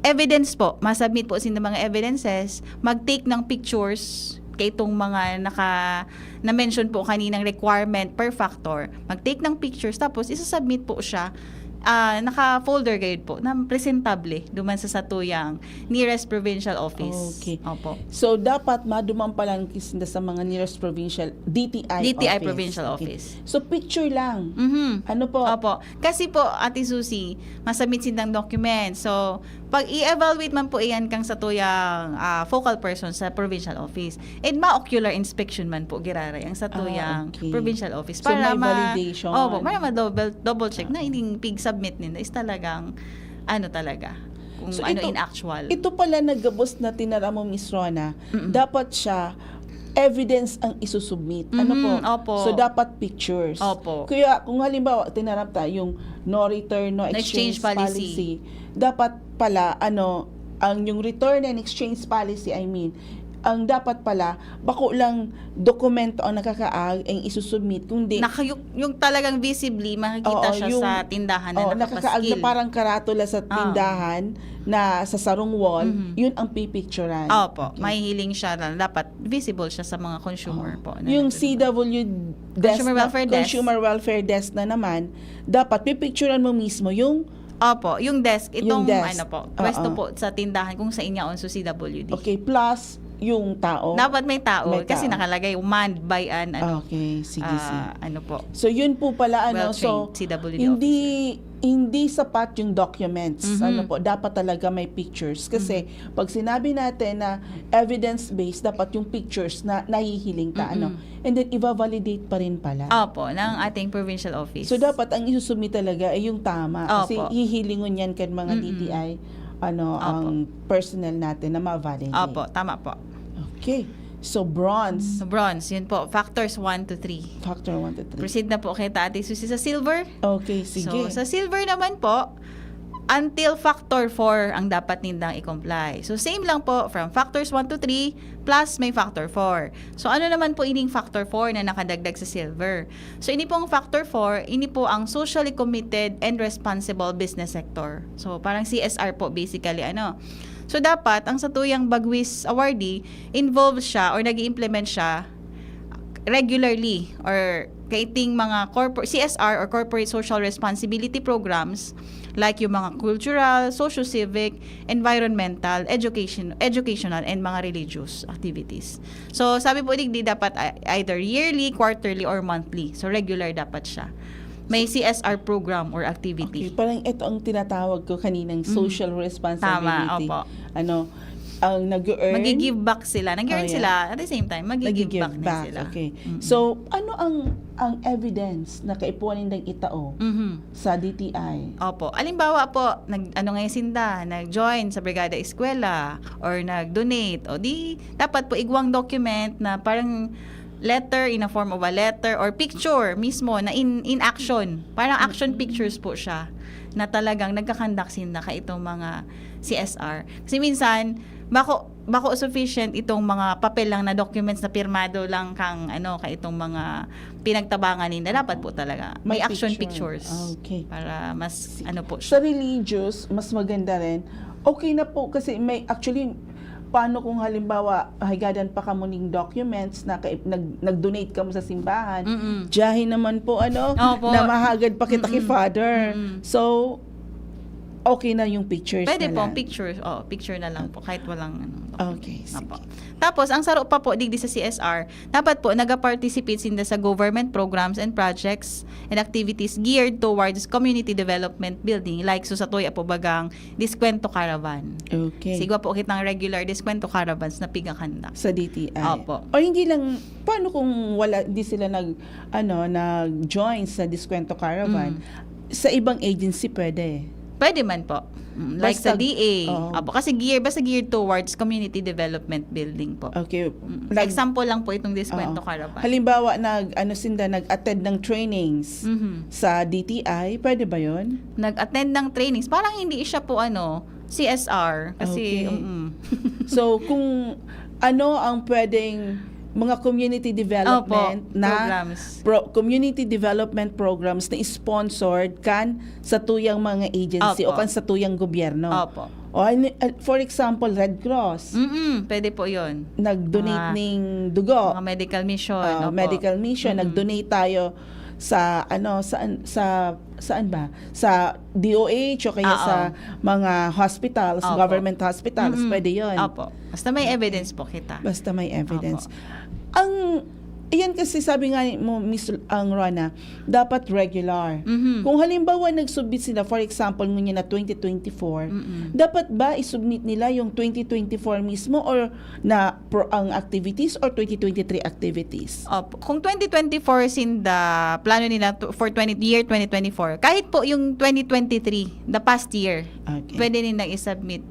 evidence po. Ma-submit po sinda mga evidences, mag-take ng pictures kay itong mga naka, na-mention po kaninang requirement per factor. Mag-take ng pictures, tapos isa-submit po siya, ah, naka-folder gayud po, na presentable duman sa satuyang nearest provincial office. Okay. Opo. So, dapat maduman pa lang kisinda sa mga nearest provincial D T I D T I office. provincial Okay. office. So, picture lang. Mhm. Ano po? Opo. Kasi po, Ate Susie, masubmit sindang document. So, pag i-evaluate man po iyan kang satuyang, ah, focal person sa provincial office, and ma-ocular inspection man po giraray ang satuyang Ah, okay. provincial office. So, may validation. Opo, para ma-double, double check na ining pig submit ninda is talagang ano talaga, kung So, ano ito- in actual. Ito pala na gabos na tinaram mo, Miss Rona, Mm-mm. dapat siya evidence ang isusubmit. Ano po? Mhm, opo. So, dapat pictures. Opo. Kaya kung halimbawa, tinarap ta yung no return, no No exchange exchange, policy. policy, dapat pala, ano, ang yung return and exchange policy, I mean, ang dapat pala, bako lang dokumento ang nakakaag ang isusubmit, kundi Naka, yung, yung talagang visibly makikita Oo, siya yung- sa tindahan na oh, nakakaag na nakapaskil. Parang karatula sa Ah. tindahan na sa sarong wall, Mhm. yun ang pipicturan. Opo, Okay. mahihiling siya na dapat visible siya sa mga consumer Oo. po. Na Yung nagdodobor. C W desk Consumer na, Welfare Desk. Consumer Welfare Desk na naman, dapat pipicturan mo mismo yung Opo, yung desk, Yung itong desk. ano po, Oo. pwesto po sa tindahan kung sa inyo on sa C W D. Okay, plus yung tao. Dapat may tao, May kasi tao. nakalagay manned by an ano, Okay, sige, ah, sige. ano po. So, yun po pala, ano, Well-trained so, C W D hindi, hindi sapat yung documents. Mhm. Ano po, dapat talaga may pictures. Kasi, Mhm. pag sinabi natin na evidence-based, dapat yung pictures na nahihiling ta, ano. Mm-mm. And then, i-validate pa rin pala. Opo, ng ating provincial office. So, dapat ang isusubmit talaga ay yung tama. Kasi Opo. hihilingon yan kan mga Mm-mm. D T I, ano, Opo. ang personnel natin na ma-validate. Opo, tama po. Okay. So, bronze. So, bronze, yun po. Factors one to three. Factor one to three. Proceed na po kita, Ate Susie, sa silver. Okay, sige. So, sa silver naman po, until factor four ang dapat nindang i-comply. So, same lang po from factors one to three plus may factor four. So, ano naman po ining factor four na nakadagdag sa silver? So, ini pong factor four, ini po ang socially committed and responsible business sector. So, parang C S R po basically, ano. So, dapat ang satuyang Bagwis awardee involved siya or nag-i-implement siya regularly or kaiting mga corpor- C S R or corporate social responsibility programs like yung mga cultural, socio-civic, environmental, education, educational, and mga religious activities. So, sabi po digdi dapat ei- either yearly, quarterly, or monthly. So, regular dapat siya. May C S R program or Okay, activity. Parang ito ang tinatawag ko kaninang Mhm. social responsibility. Tama, opo. Ano, ang nag-earn. Magi-give back sila. Nag-earn Oh, yeah. sila. At the same time, magi-give Nagi-give back, din back, sila. Okay. Mm-mm. So, ano ang ang evidence na kaipuhan nindang itao Mhm. sa D T I? Opo. Alimbawa po, nag, ano ngayon sinda, nag-join sa Brigada Eskwela or nag-donate. O di, dapat po igwang document na parang letter in a form of a letter or picture mismo na in, in action. Parang action Mm. pictures po siya na talagang nagkakandak sinda ka itong mga C S R. Kasi minsan, bako, bako sufficient itong mga papel lang na documents na pirmado lang kang ano, ka itong mga pinagtabangan ninda. Dapat po talaga may, May action picture. pictures Ah, okay. Para mas Sige. Ano po siya. Sa religious, mas maganda rin. Okay na po kasi may, actually, paano kung halimbawa, higadan pa kamo ning documents na kay, nag, nag-donate kamo sa simbahan? Mm-mm. Diyahin naman po, ano, Opo. na mahagad pa kita kay Mm-mm. Father. Mm-mm. So, okay na yung pictures Pwede na po, lang. Picture. Oh, picture na lang po. Kahit walang ano, document. Okay, sige. Opo. Tapos, ang saro pa po, digdi sa C S R, dapat po, nag-participate sinda sa government programs and projects and activities geared towards community development building. Like, so sa tuya po bagang Diskwento Caravan. Okay. Sigwa po kitang regular Diskwento Caravans na pigakandak. Sa D T I. Opo. O hindi lang, paano kung wala, hindi sila nag, ano, nag-join sa Diskwento Caravan? Mm. Sa ibang agency pwede? Pwede man po. Mm, like Basta- sa D A. Oo. Opo, kasi gear, basta geared towards community development building po. Okay. Mm. Nag- Example lang po itong Diskwento Oo. Caravan. Halimbawa, nag, ano sinda, nag-attend ng trainings Mhm. sa D T I, pwede ba yun? Nag-attend ng trainings. Parang hindi siya po ano, C S R. Kasi, Okay. mm. So, kung ano ang pwedeng mga community development Opo, na programs. pro- community development programs na sponsored kan sa tuyang mga agency Opo. o kan sa tuyang gobyerno. Opo. O, ano, uh, for example, Red Cross. Mm-mm, pwede po yun. Nag-donate Mga- ning dugo. Mga medical mission. Ah, Opo. Medical mission, Mm-mm. nag-donate tayo sa, ano, saan, sa, saan ba? Sa D O H o kaya Ah, sa oo. mga hospitals, Opo. government hospitals, Mm-mm. pwede yun. Opo. Basta may evidence po kita. Basta may evidence. Opo. Ang Ayan kasi sabi nga mo, Miss ang Rona, dapat regular. Mhm. Kung halimbawa nag-submit sila, for example, ngunyan na twenty twenty-four, Mm-mm. dapat ba i-submit nila yung twenty twenty-four mismo or na pro, ang activities or twenty twenty-three activities? Opo. Kung twenty twenty-four sinda, plano nila to, for twenty, year twenty twenty-four, kahit po yung twenty twenty-three, the past year, Okay. pwede nilang i-submit.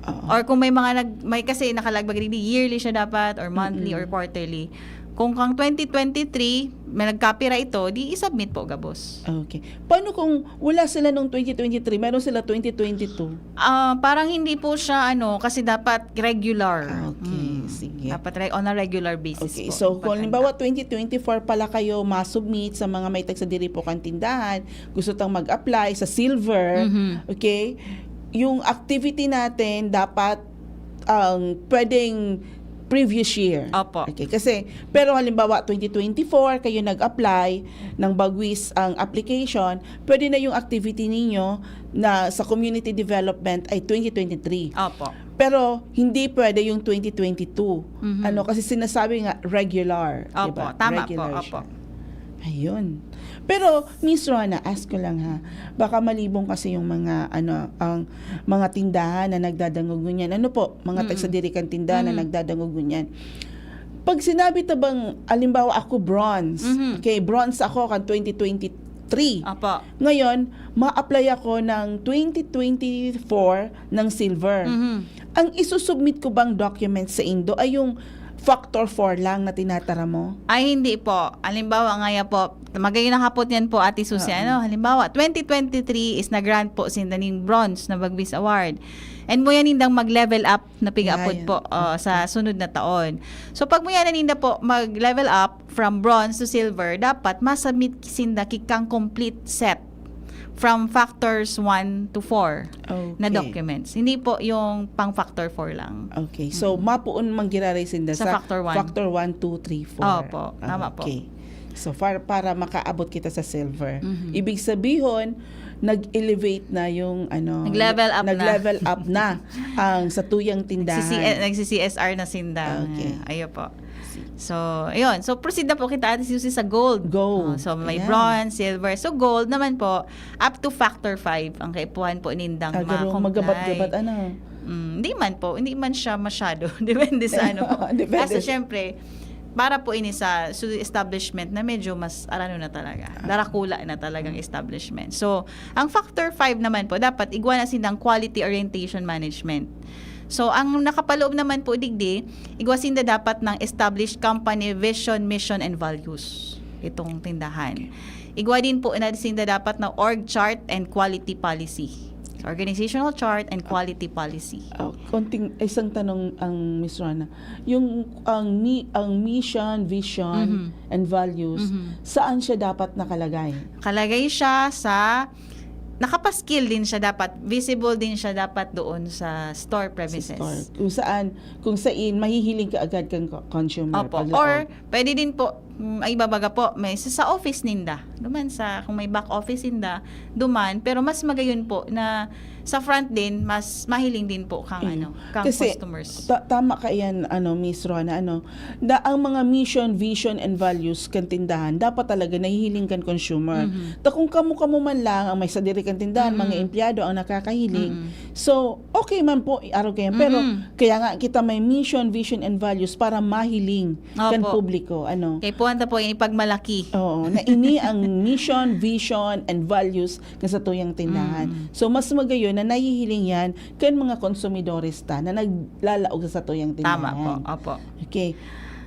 Oo. Or kung may mga nag-, may kasi nakalagbag digdi, yearly siya dapat or monthly Mm-mm. or quarterly. Kung kang twenty twenty-three, may nag-copyright ito, di i-submit po gabos. Okay. Paano kung wala sila nung twenty twenty-three, meron sila twenty twenty-two? Ah, parang hindi po siya ano, kasi dapat regular. Okay, Mm. sige. Dapat re-, on a regular basis Okay, po so yung kung halimbawa pag-conduct. twenty twenty-four pala kayo ma-submit sa mga may tagsadiri po kang tindahan, gusto tang mag-apply sa silver, Mhm. okay? Yung activity natin dapat ang pwedeng previous year. Opo. Okay, kasi, pero halimbawa, twenty twenty-four, kayo nag-apply ng bagwis ang application, pwede na yung activity ninyo na sa community development ay twenty twenty-three. Opo. Pero hindi pwede yung twenty twenty-two. Mhm. Ano, kasi sinasabi nga regular, Opo, di ba? tama Regular po, siya. opo. Ayun. Pero, Miss Rona, ask ko lang ha, baka malibong kasi yung mga, ano, ang mga tindahan na nagdadangog ngunyan. Ano po, mga Mm. tagsadiri kang tindahan na Mm. nagdadangog ngunyan. Pag sinabi ta bang, alimbawa ako bronze, Mhm. okay, bronze ako kan twenty twenty-three. Apo. Ngayon, ma-apply ako ng twenty twenty-four ng silver. Mhm. Ang isusubmit ko bang document sa indo ay yung factor four lang na tinatara mo? Ay, hindi po. Halimbawa, ngaya po, magayon na hapot yan po, Ate Susie, Oo. ano? Halimbawa, twenty twenty-three is nag-grant po sinda ning bronze na Bagwis Award. And mo yan nindang mag-level up na pig-apod Yeah, yeah. po, oh, sa Okay. sunod na taon. So, pag mo yan na ninda po mag-level up from bronze to silver, dapat masubmit sinda kikang complete set from factors one to four na Okay. documents. Hindi po yung pang factor four lang. Okay. So, Mm. mapuon manggiraray sinda Sa sa factor one. factor one, two, three, four. Opo, tama po. Okay. So, far, para makaabot kita sa silver. Mhm. Ibig sabihin, nag-elevate na yung, ano, Nag-level up na. nag-level up na ang satuyang tindahan. Nagsi-C-, nagsi-C S R na sinda. Okay. Ayo po. So, ayun. So, proceed na po kita, Ate Susie, sa gold. Gold. Oh, so, may Ayan. bronze, silver. So, gold naman po, up to factor five ang kaipuhan po nindang Agarong ma-comply. magabat-gabat, ano? Mm, hindi man po. Hindi man siya masyado. Depende sa ano po. Depende Kaso, sa syempre, para po ini sa, sa establishment na medyo mas, ano na talaga, Ah. darakula na talagang establishment. So, ang factor five naman po, dapat igwa na sindang quality orientation management. So, ang nakapaloob naman po digdi, igwa sinda dapat ng established company vision, mission, and values. Itong tindahan. Okay. Igwa din po na sinda dapat na org chart and quality policy. Organizational chart and quality policy. Ah, konting, isang tanong ang Miss Rona. Yung, ang mi-, ang mission, vision, Mhm. and values, Mhm. saan siya dapat nakalagay? Kalagay siya sa, nakapaskil din siya dapat, visible din siya dapat doon sa store Sa premises. store. Kung saan, kung sain, mahihiling ka agad kang co-, consumer Opo. pag Or, laog. pwede din po, mm, ay, babaga po, may sa, sa office ninda. Duman sa, kung may back office ninda, duman. Pero mas magayon po na sa front din, mas mahiling din po kang, Mm. ano, kang Kasi, customers. ta-, tama ka yan, ano, Miss Rona, ano, na ang mga mission, vision, and values kan tindahan, dapat talaga nahihiling kan consumer. Mhm. Ta kung kamo-kamo man lang ang may sadiri kan tindahan, Mhm. mga empleyado ang nakakahiling, Mm. so, okay man po, i-arog kayan. Pero, Mm. kaya nga kita may mission, vision, and values para mahiling kan Opo. publiko, ano. Kaya po, anta po, yan ipagmalaki. Oo, na ini ang mission, vision, and values na sa tuyang tindahan. Mm. So, mas magayon na nahihiling yan kan mga konsumidores ta na naglalaog sa tuyang Tama tindahan. po, opo. Okay.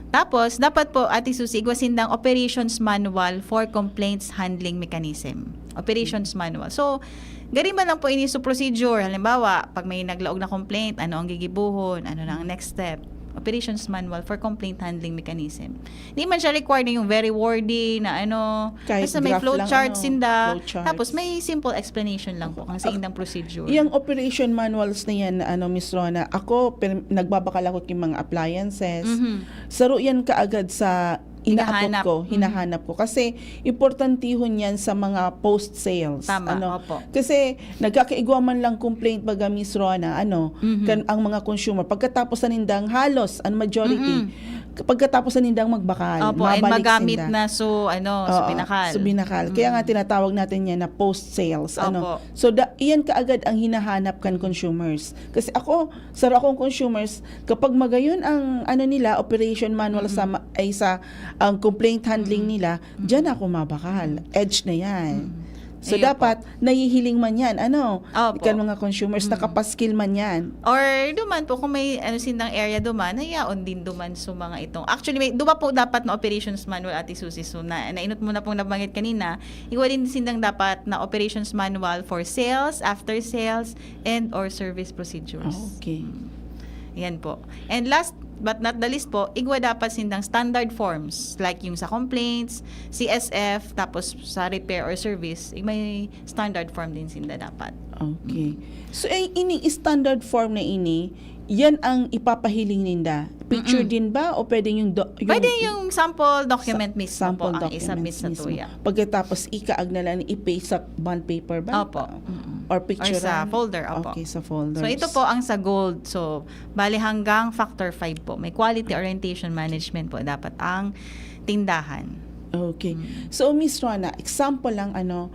Tapos, dapat po, Ate Susie, igwa sindang operations manual for complaints handling mechanism. Operations manual. So, gari man lang po ini sa procedure. Halimbawa, pag may naglaog na complaint, ano ang gigibuhon? Ano na ang next step? Operations manual for complaint handling mechanism. Di man siya required na yung very wordy na ano, Kahit basta may draft flow lang, chart ano, sinda. flow chart. Tapos may simple explanation lang po kung sa Ah, indang procedure. Yung operation manuals na yan, ano, Miss Rona, ako, per-, nagbabakal ako yung mga appliances. Mhm. Saro yan kaagad sa inaapot Hinahanap. ko, Mhm. hinahanap ko. Kasi importantihon yan sa mga post sales. Tama, Ano? opo. Kasi nagkakaigwa man lang complaint, baga, Miss Rona, ano, Mhm. kan, ang mga consumer, pagkatapos na nindang halos, ang majority, Mm-mm. pagkatapos na nindang magbakal, Opo, and mabalik magamit sinda. na so, ano, so Oo, pinakal. so binakal. Kaya nga Mm. tinatawag natin yan na post-sales. Ano? Opo. So, da, iyan kaagad ang hinahanap kan consumers. Kasi ako, saro akong consumers, kapag magayon ang ano nila, operation manual sa ma- ay sa ang complaint handling nila, diyan ako mabakal. Edge na yan. So, Ayun po. Dapat nahihiling man yan. Ano? Opo. Ikan mga consumers, nakapaskil man yan. Or duman po, kung may ano sindang area duman, nayaon din duman so mga itong. Actually, may duman po dapat na operations manual, Ate Susie. So, na, nainot mo na pong nabanggit kanina, igwa din sindang dapat na operations manual for sales, after sales, and or service procedures. Okay. Yan po. And last but not the least po, igwa dapat sindang standard forms, like yung sa complaints, C S F, tapos sa repair or service, may standard form din sinda dapat. Okay. So, eh, ining standard form na ini, yan ang ipapahiling ninda. Picture din ba o pwedeng yung, do, yung Pwede yung sample document sa- mismo sample po ang documents isubmit sa mismo. tuya. Pagkatapos ikaag na lang ipaste sa bond paper ba? Opo. Mm-mm. Or picture Or sa folder, opo. Okay, sa folders. So ito po ang sa gold. So bali hanggang factor five po. May quality orientation management po dapat ang tindahan. Okay. So, Miss Rona, example lang, ano,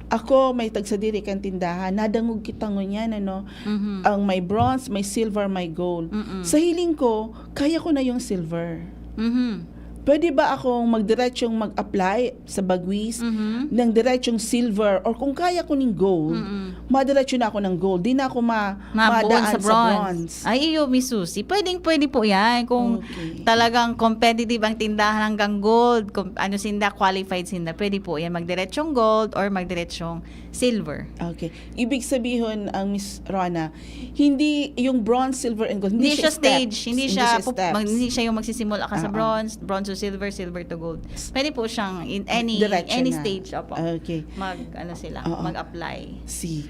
ako may tagsadiri kan tindahan, nadangog kita ngunyan, ano, Mhm. ang may bronze, may silver, may gold. Mm-mm. Sa hiling ko, kaya ko na yung silver. Mhm. Pwede ba akong magdiretsong mag-apply sa Bagwis Mhm. ng diretsong silver? Or kung kaya ko ning gold, Mm-mm. madiretso na ako ng gold. Di na ako ma Mabuon madaan sa bronze. Ay, iyo, Miss Susie. Pwedeng, pwede po yan. Kung Okay. talagang competitive ang tindahan hanggang gold, kung ano sinda, qualified sinda, pwede po yan. Magdiretsong gold or magdiretsong silver. Okay. Ibig sabihin, ang Miss Rona, hindi yung bronze, silver, and gold, Hindi hindi, siya steps. stage, hindi siya, pup- steps. mag- hindi siya yung magsisimula ka sa Ah, ah. bronze, bronze to silver, silver to gold. Pwede po siyang in any Diretso any na. stage, opo. Okay. Mag ano sila, Oo. mag-apply. See.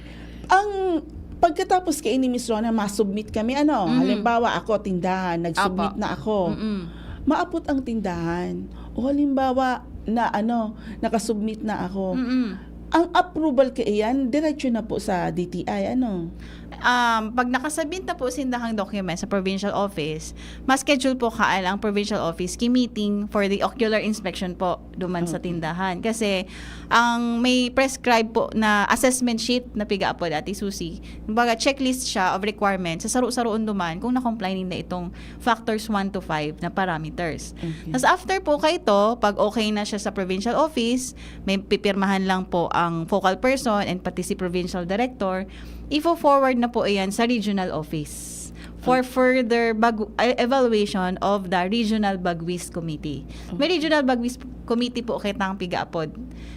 Ang pagkatapos kay ini, Miss Rona, masubmit kami, ano? Mhm. Halimbawa, ako, tindahan, nagsubmit Apo. na ako. Mm-mm. Maapot ang tindahan. O halimbawa, na ano, nakasubmit na ako. Mm-mm. Ang approval kaiyan, diretso na po sa D T I, ano? Um, pag nakasubmit na po sindahang document sa provincial office, ma-schedule po kaal ang provincial office ki meeting for the ocular inspection po duman sa Okay. tindahan. Kasi ang may prescribe po na assessment sheet na piga po dati, Susie. Kumbaga, checklist siya of requirements sa saro-saroon duman kung na-comply ninda itong factors one to five na parameters. Okay. Tapos after po kaito, pag okay na siya sa provincial office, may pipirmahan lang po ang focal person and pati si provincial director, ifo-forward na po iyan sa regional office for further bagu- eh, evaluation of the Regional Bagwis Committee. May Regional Bagwis Committee po kitang pigaapod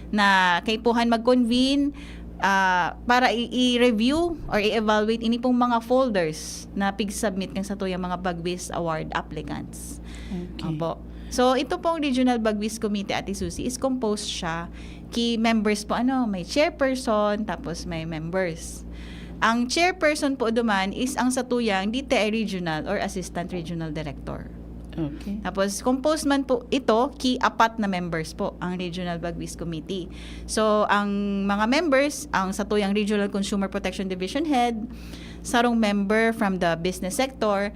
na kaipuhan mag-convene ah, para i- i-review or i-evaluate ini pong mga folders na pig-submit kan satuyang mga Bagwis Award applicants. Okay. Opo. So, ito pong Regional Bagwis Committee, Ate Susie, is composed siya ki members po, ano, may chairperson, tapos may members. Ang chairperson po duman is ang satuyang D T I Regional or Assistant Regional Director. Okay. Tapos, composed man po ito ki apat na members po ang Regional Bagwis Committee. So, ang mga members, ang satuyang Regional Consumer Protection Division Head, sarong member from the business sector,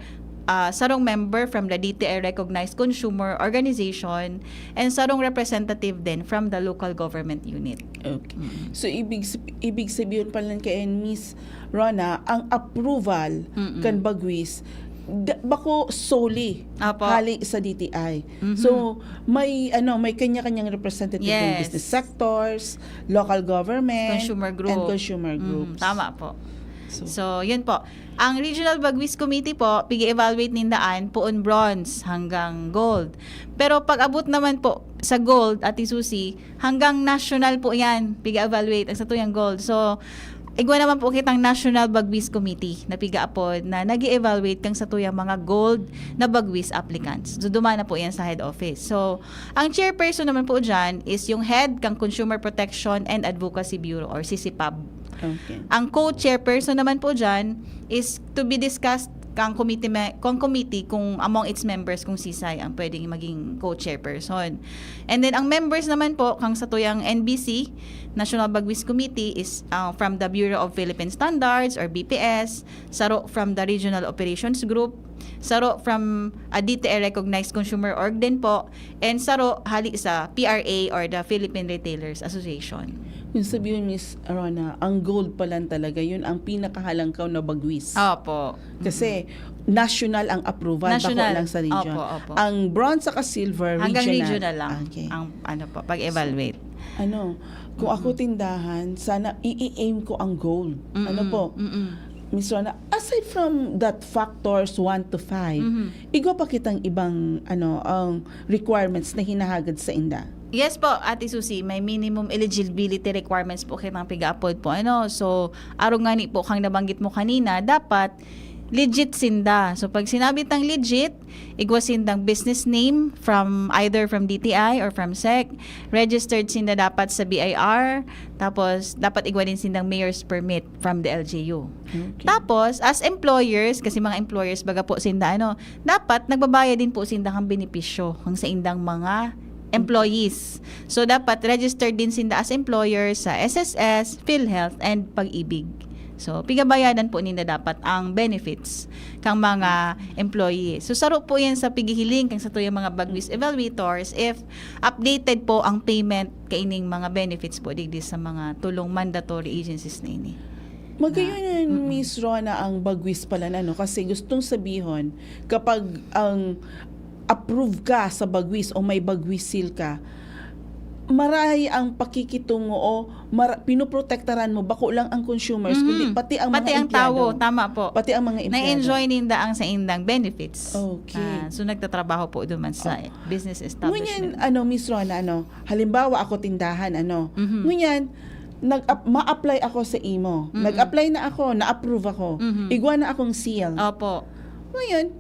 ah, sarong member from the D T I recognized consumer organization, and sarong representative din from the local government unit. Okay. So, ibig sab- ibig sabihin pala kay Miss Rona, ang approval Mm-mm. kan Bagwis, da- bako solely Apo. hali sa D T I. Mhm. So, may ano, may kanya-kanyang representative ng Yes. business sectors, local government, Consumer group. and consumer Mm, groups. Tama po. So, So, yun po. Ang Regional Bagwis Committee po, pig-evaluate nindaan poon bronze hanggang gold. Pero pag abot naman po sa gold, Ate Susie, hanggang national po yan, pig-evaluate ang satuyang gold. So, igwa naman po kitang National Bagwis Committee na pigaapod na nag-evaluate kang satuyang mga gold na Bagwis applicants. So, duman na po yan sa head office. So, ang chairperson naman po dyan is yung head kang Consumer Protection and Advocacy Bureau or C C P A B. okay. Ang co-chairperson naman po dyan is to be discussed kang committee me-, kang committee kung among its members kung sisay ang pwedeng maging co-chairperson. And then ang members naman po kang satuyang N B C, National Bagwis Committee, is ah, from the Bureau of Philippine Standards or B P S, saro from the Regional Operations Group, saro from a D T I recognized consumer org din po, and saro hali sa P R A or the Philippine Retailers Association. Yung sabihin, Miss Rona, ang gold pa lang talaga, yun ang pinakahalangkaw na bagwis. Opo. Kasi national ang approval, bako National. Lang sa region. Opo, opo. Ang bronze saka silver, Hanggang regional. Regional lang Okay. Ang ano po, pag-evaluate. Ano, kung ako tindahan, sana i-aim ko ang gold. Ano Mm-mm. po? Mm-mm. Miss Rona, aside from that factors one to five, Mhm. igwa pa kitang ibang ano ang requirements na hinahagad sa inda. Yes po, Ate Susie, may minimum eligibility requirements po kitang piga-apod po. Ano? So, arong ngani po kang nabanggit mo kanina, dapat legit sinda. So, pag sinabi tang legit, igwa sindang business name from either from D T I or from sec, registered sinda dapat sa B I R, tapos dapat igwa din sindang mayor's permit from the L G U. Okay. Tapos, as employers, kasi mga employers baga po sinda, ano, dapat nagbabayad din po sinda kang benepisyo kang sa indang mga employees. So, dapat registered din sinda as employer sa S S S, PhilHealth, and Pag-ibig. So, pigabayadan po ninda dapat ang benefits kang mga employee. So, saro po yan sa pigihiling kang satuyang mga bagwis evaluators if updated po ang payment kaining mga benefits po digdi sa mga tulong mandatory agencies na ini. Magayon, Miss Rona, ang bagwis pala na, no? Kasi gustong sabihon, kapag ang approve ka sa bagwis o may bagwis seal ka, maray ang pakikitungo o mar- pinoprotektaran mo, bako lang ang consumers, Mhm. kundi pati ang Pati mga ang tawo, empleyado. Tama po. Pati ang mga empleyado. Na-enjoy ninda ang sa indang benefits. Okay. Ah, so, nagtatrabaho po duman sa business establishment. Ngunyan, ano, Miss Rona, ano, halimbawa ako tindahan, ano, Mhm. ngunyan, nag ma-apply ako sa imo. Mhm. Nag-apply na ako, na-approve ako. Mhm. Igwa na akong seal. Opo. Ngayon,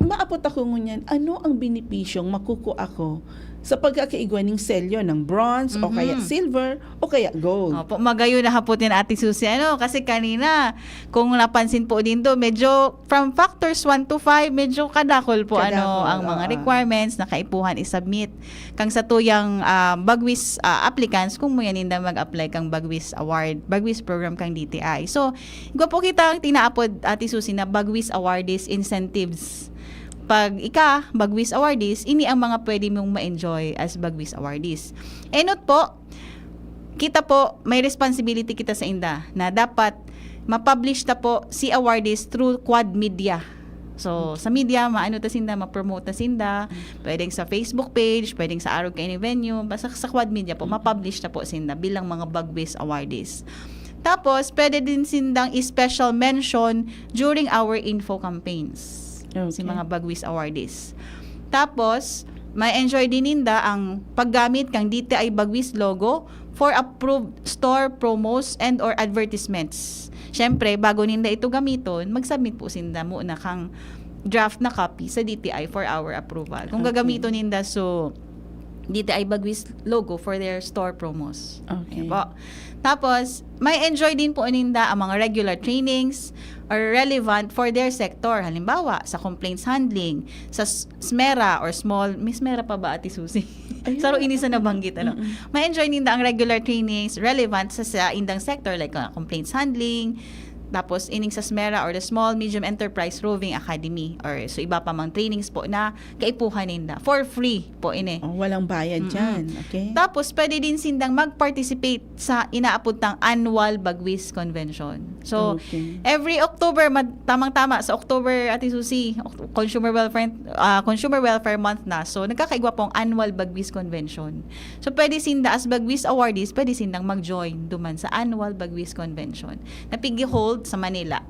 maapot ako ngunyan, ano ang benepisyong makukuha ako sa pagkakaigwa ning selyo ng bronze o Mhm. kaya silver o kaya gold? Opo, magayon na hapot yan, Ate Susie. Ano, kasi kanina, kung napansin po din to, medyo from factors one to five, medyo kadakol po ano Kadakol, ang mga oo. Requirements na kaipuhan i-submit kang satuyang ah, bagwis ah, applicants kung muya ninda mag-apply kang bagwis award, bagwis program kang D T I. So, igwa po kita ang tinaapod, Ate Susie, na bagwis awardees incentives. Pag ika, bagwis awardees, ini ang mga pwede mong ma-enjoy as bagwis awardees. Enot po, kita po, may responsibility kita sa inda na dapat ma-publish ta po si awardees through Quad Media. So, sa media, maano ta sinda, ma-promote ta sinda, pwedeng sa Facebook page, pwedeng sa arog kaini venue, basta sa Quad Media po, ma-publish ta po sinda bilang mga bagwis awardees. Tapos, pwede din sindang special mention during our info campaigns. Si Okay. Mga bagwis awardees. Tapos, may enjoy din ninda ang paggamit kang D T I Bagwis logo for approved store promos and or advertisements. Siyempre, bago ninda ito gamiton, mag-submit po sinda muna kang draft na copy sa D T I for our approval. Kung Okay. gagamiton ninda, so, D T I Bagwis logo for their store promos. Okay. Ayan po. Tapos, may enjoy din po ninda ang mga regular trainings or relevant for their sector. Halimbawa, sa complaints handling, sa s- SMERA or small, may SMERA pa ba, Ate Susie? Ayun. Saro ini sa nabanggit, ano? Mm-mm. May enjoy ninda ang regular trainings relevant sa, sa indang sector, like uh, complaints handling, tapos ining sa SMERA or the Small Medium Enterprise Roving Academy or so iba pa mang trainings po na kaipuhan ninda. For free po ini. Oh, walang bayad Mm-mm. dyan. Okay? Tapos, pwede din sindang mag-participate sa inaapod tang Annual Bagwis Convention. So, Okay. every October, mad- tamang-tama sa October, Ate Susie, Oct- Consumer Welfare ah, Consumer Welfare Month na. So, nagkakaigwa pong Annual Bagwis Convention. So, pwede sinda as Bagwis awardees, pwede sindang mag-join duman sa Annual Bagwis Convention na pigi-hold sa Manila.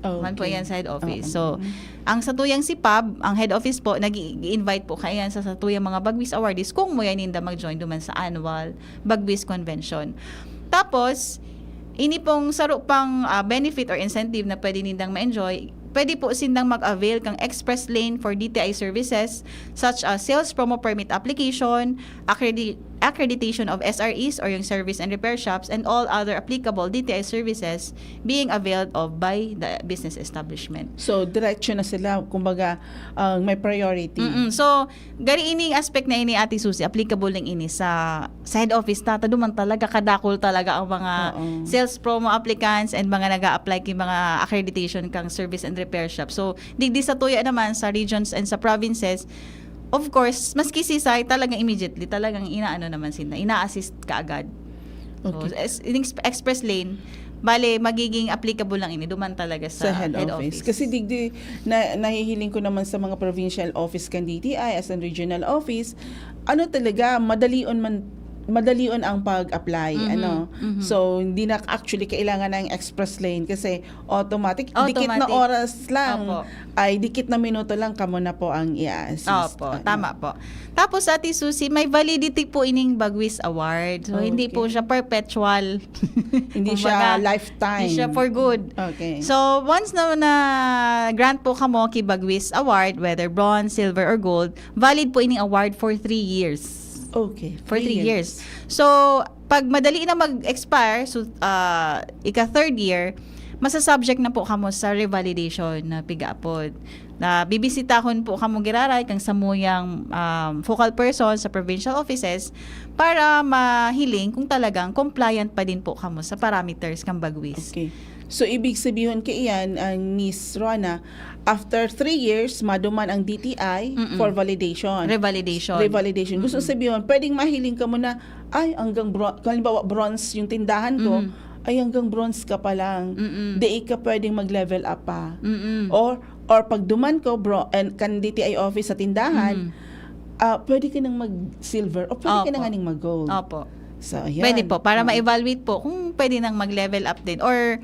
Man po Okay. yan sa head office. Oo. So, ang satuyang sipab, ang head office po, nag-i-invite po kaiyan sa satuyang mga Bagwis awardees kung muya ninda mag-join duman sa Annual Bagwis Convention. Tapos, ini pong saro pang ah, benefit or incentive na pwede nindang ma-enjoy, pwede po sindang mag-avail kang express lane for D T I services such as sales promo permit application, accredi- accreditation of S R Es or yung service and repair shops and all other applicable D T I services being availed of by the business establishment. So, diretso na sila, kumbaga, ang may priority. Mm-mm. So, gari ining aspect na ini, Ate Susie, applicable lang ini sa sa head office. Tataduman talaga, kadakol talaga ang mga Oo. sales promo applicants and mga nag apply ki mga accreditation kang service and repair shop. So, digdi sa tuya naman, sa regions and sa provinces, of course, maski sisay, talagang immediately, talagang inaano naman sila, ina-assist kaagad. So, Okay. es- ining sp- express lane, bale, magiging applicable lang ini, duman talaga sa, Sa head office. Kasi digdi, na, nahihiling ko naman sa mga provincial office kan D T I, as in regional office, ano talaga, madalion man, madalion ang pag-apply. Mhm, Ano? mhm. So, hindi na actually kailangan ng express lane kasi automatic, dikit na Automatic. Oras lang, Opo. ay dikit na minuto lang, kamo na po ang i-assist. Opo, Ano? Tama po. Tapos, Ate Susie, may validity po ining Bagwis Award. So, hindi po Okay. siya perpetual. Hindi siya Kumbaga, lifetime. Hindi siya for good. Okay. So, once na na-grant po kamo ki Bagwis Award, whether bronze, silver, or gold, valid po ining award for three years. Okay. For three years. So, pag madali na mag-expire, so, ah, ika-third year, masasubject na po kamo sa revalidation na pigaapod. Na bibisitahon po kamo giraray kang samuyang, um, focal person sa provincial offices para mahiling kung talagang compliant pa din po kamo sa parameters kang Bagwis. Okay. So, ibig sabihin kaiyan, ang Miss Rona, after three years, maduman ang D T I Mm-mm. for validation. Revalidation. Revalidation. Gusto sabihin, pwedeng mahiling ka mo na, ay, hanggang bro- halimbawa, bronze yung tindahan ko, Mhm. ay, hanggang bronze ka pa lang. Mm-mm. Di ka pwedeng mag-level up pa. Mm-mm. Or, or pag duman ko, bro, and kan D T I office sa tindahan, Mhm. ah, pwede ka nang mag-silver o pwede ka Opo. na nga ning mag-gold. Opo. So, ayan. Pwede po, para Oo. ma-evaluate po kung pwede nang mag-level up din or,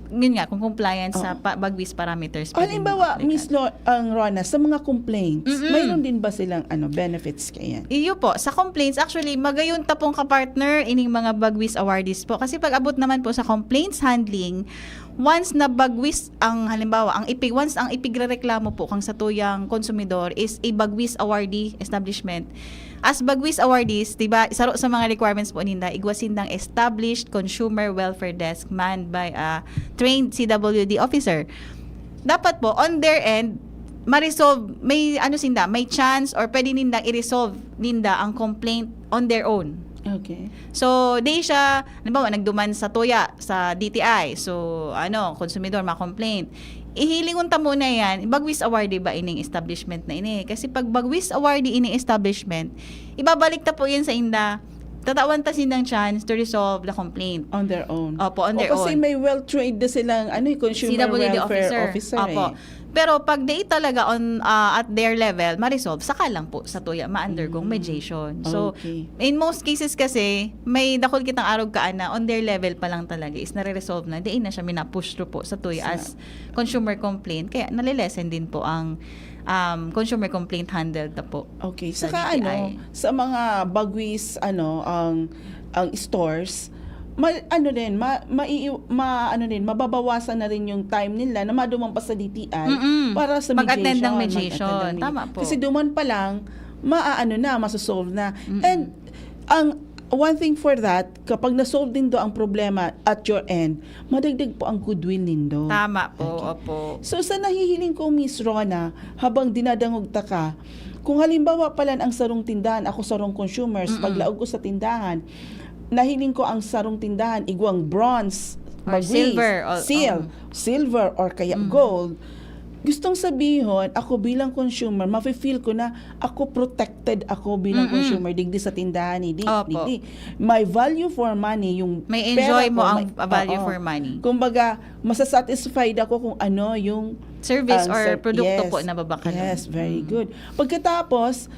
yun nga, kung compliance sa Oo. pa- Bagwis parameters. Pwede Halimbawa, mag-apply Miss ka. Lo, ang Rona, sa mga complaints, Mm-mm. mayroon din ba silang ano benefits kaiyan? Iyo po, sa complaints, actually, magayon ta pong kapartner ining mga Bagwis awardees po. Kasi pag abot naman po sa complaints handling, once na Bagwis ang, halimbawa, ang ipig, once ang ipigrereklamo po kang satuyang konsumidor is a Bagwis awardee establishment, as Bagwis awardees, di ba, saro sa mga requirements po ninda, igwa sindang established consumer welfare desk manned by a trained C W D officer. Dapat po, on their end, ma-resolve, may ano sinda, may chance or pwede nindang i-resolve ninda ang complaint on their own. Okay. So, di siya, halimbawa, nagduman sa tuya, sa D T I. So, ano, konsumidor, ma-complaint. Ihilingon ta muna yan, Bagwis awardee ba ining establishment na ini? Kasi pag Bagwis awardee ining establishment, ibabalik ta po yan sa inda. Tatawan ta sindang chance to resolve the complaint. On their own. Opo, on their O, kasi own. may well-trained na silang ano, eh, consumer C W D welfare officer. officer, Opo. eh. Pero pag di talaga on, ah, at their level, ma-resolve, saka lang po sa tuya ma-undergo Mm. mediation. So, Okay. in most cases kasi, may dakul kitang arog kaan na on their level pa lang talaga is nare-resolve na, di na siya mina-push through po sa tuya Sa as consumer complaint. Kaya nalilesen din po ang, um, consumer complaint handled na po. Okay. Sa Saka D T I. Ano, sa mga Bagwis, ano, ang ang stores, ma, ano din, ma, mai, ma, ano din, mababawasan na rin yung time nila na maduman pa sa D T I Mm-mm. para sa Mag-attend ng mediation, mediation. mag-attend ng medi- Tama po. Kasi duman pa lang, maaano na, masosolve na. Mm-mm. And ang one thing for that, kapag na-solve din do ang problema at your end, madagdag po ang goodwill nindo. Tama po, Okay. Opo. So, sa nahihiling ko, Miss Rona, habang dinadangog ta ka, kung halimbawa pala ang sarong tindahan, ako sarong consumers, Mm-mm. paglaog ko sa tindahan, nahiling ko ang sarong tindahan, igwang bronze, Or bagwis, silver, or, seal, oo. silver, or kaya Mm. gold. Gustong sabihon, ako bilang consumer, mafe-feel ko na ako protected ako bilang Mm-mm. consumer digdi sa tindahan, hindi, Opo. hindi. May value for money yung May pera enjoy ko, mo ang may- value oo. for money. Kumbaga, masasatisfied ako kung ano yung Service ang or ser- produkto yes. po na babakalon. Yes, very Mm. good. Pagkatapos,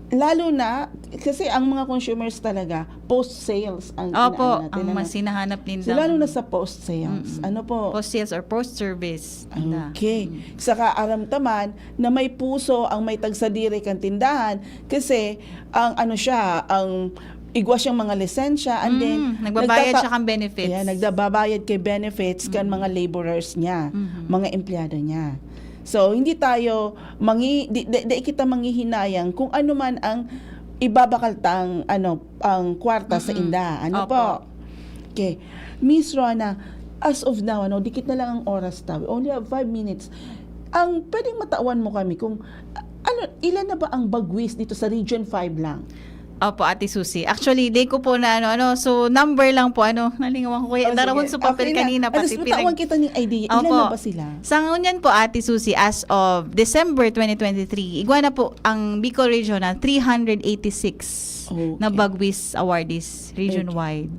lalo na, kasi ang mga consumers talaga, post-sales ang Opo, inaano natin, ang ano? mas hinahanap nila. So, lalo na sa post-sales. Mm-mm. Ano po? Post-sales or post-service. Anda. Okay. Mm. Saka aram ta man na may puso ang may tagsadiri kan tindahan kasi ang ano siya, ang igwa siyang mga lisensya and then Mm, nagbabayad nagtata- siya kan benefits. Yeah, nagbabayad kay benefits kan Mm. mga laborers niya, Mhm. mga empleyado niya. So, hindi tayo mangi di, di, di kita manghihinayang kung ano man ang ibabakal ta ang, ano, ang kwarta sa Mhm. inda. Ano Opo. po? Okay. Miss Rona, as of now, ano, dikit na lang ang oras ta. We only have five minutes. Ang pwedeng matawan mo kami kung, ano, ilan na ba ang bagwis dito sa Region five lang? Opo, Ate Susie. Actually, di ko po na ano, ano. So, number lang po, ano, nalingawan ko. Kaya Oh, darahon sige. sa papel Okay na. kanina, At pati least matawan pinag- kita ng idea. Ilan Opo. na ba sila? Sa ngunyan po, Ate Susie, as of December twenty twenty-three, igwa na po ang Bicol Region na three hundred eighty-six Okay. na bagwis awardees region-wide.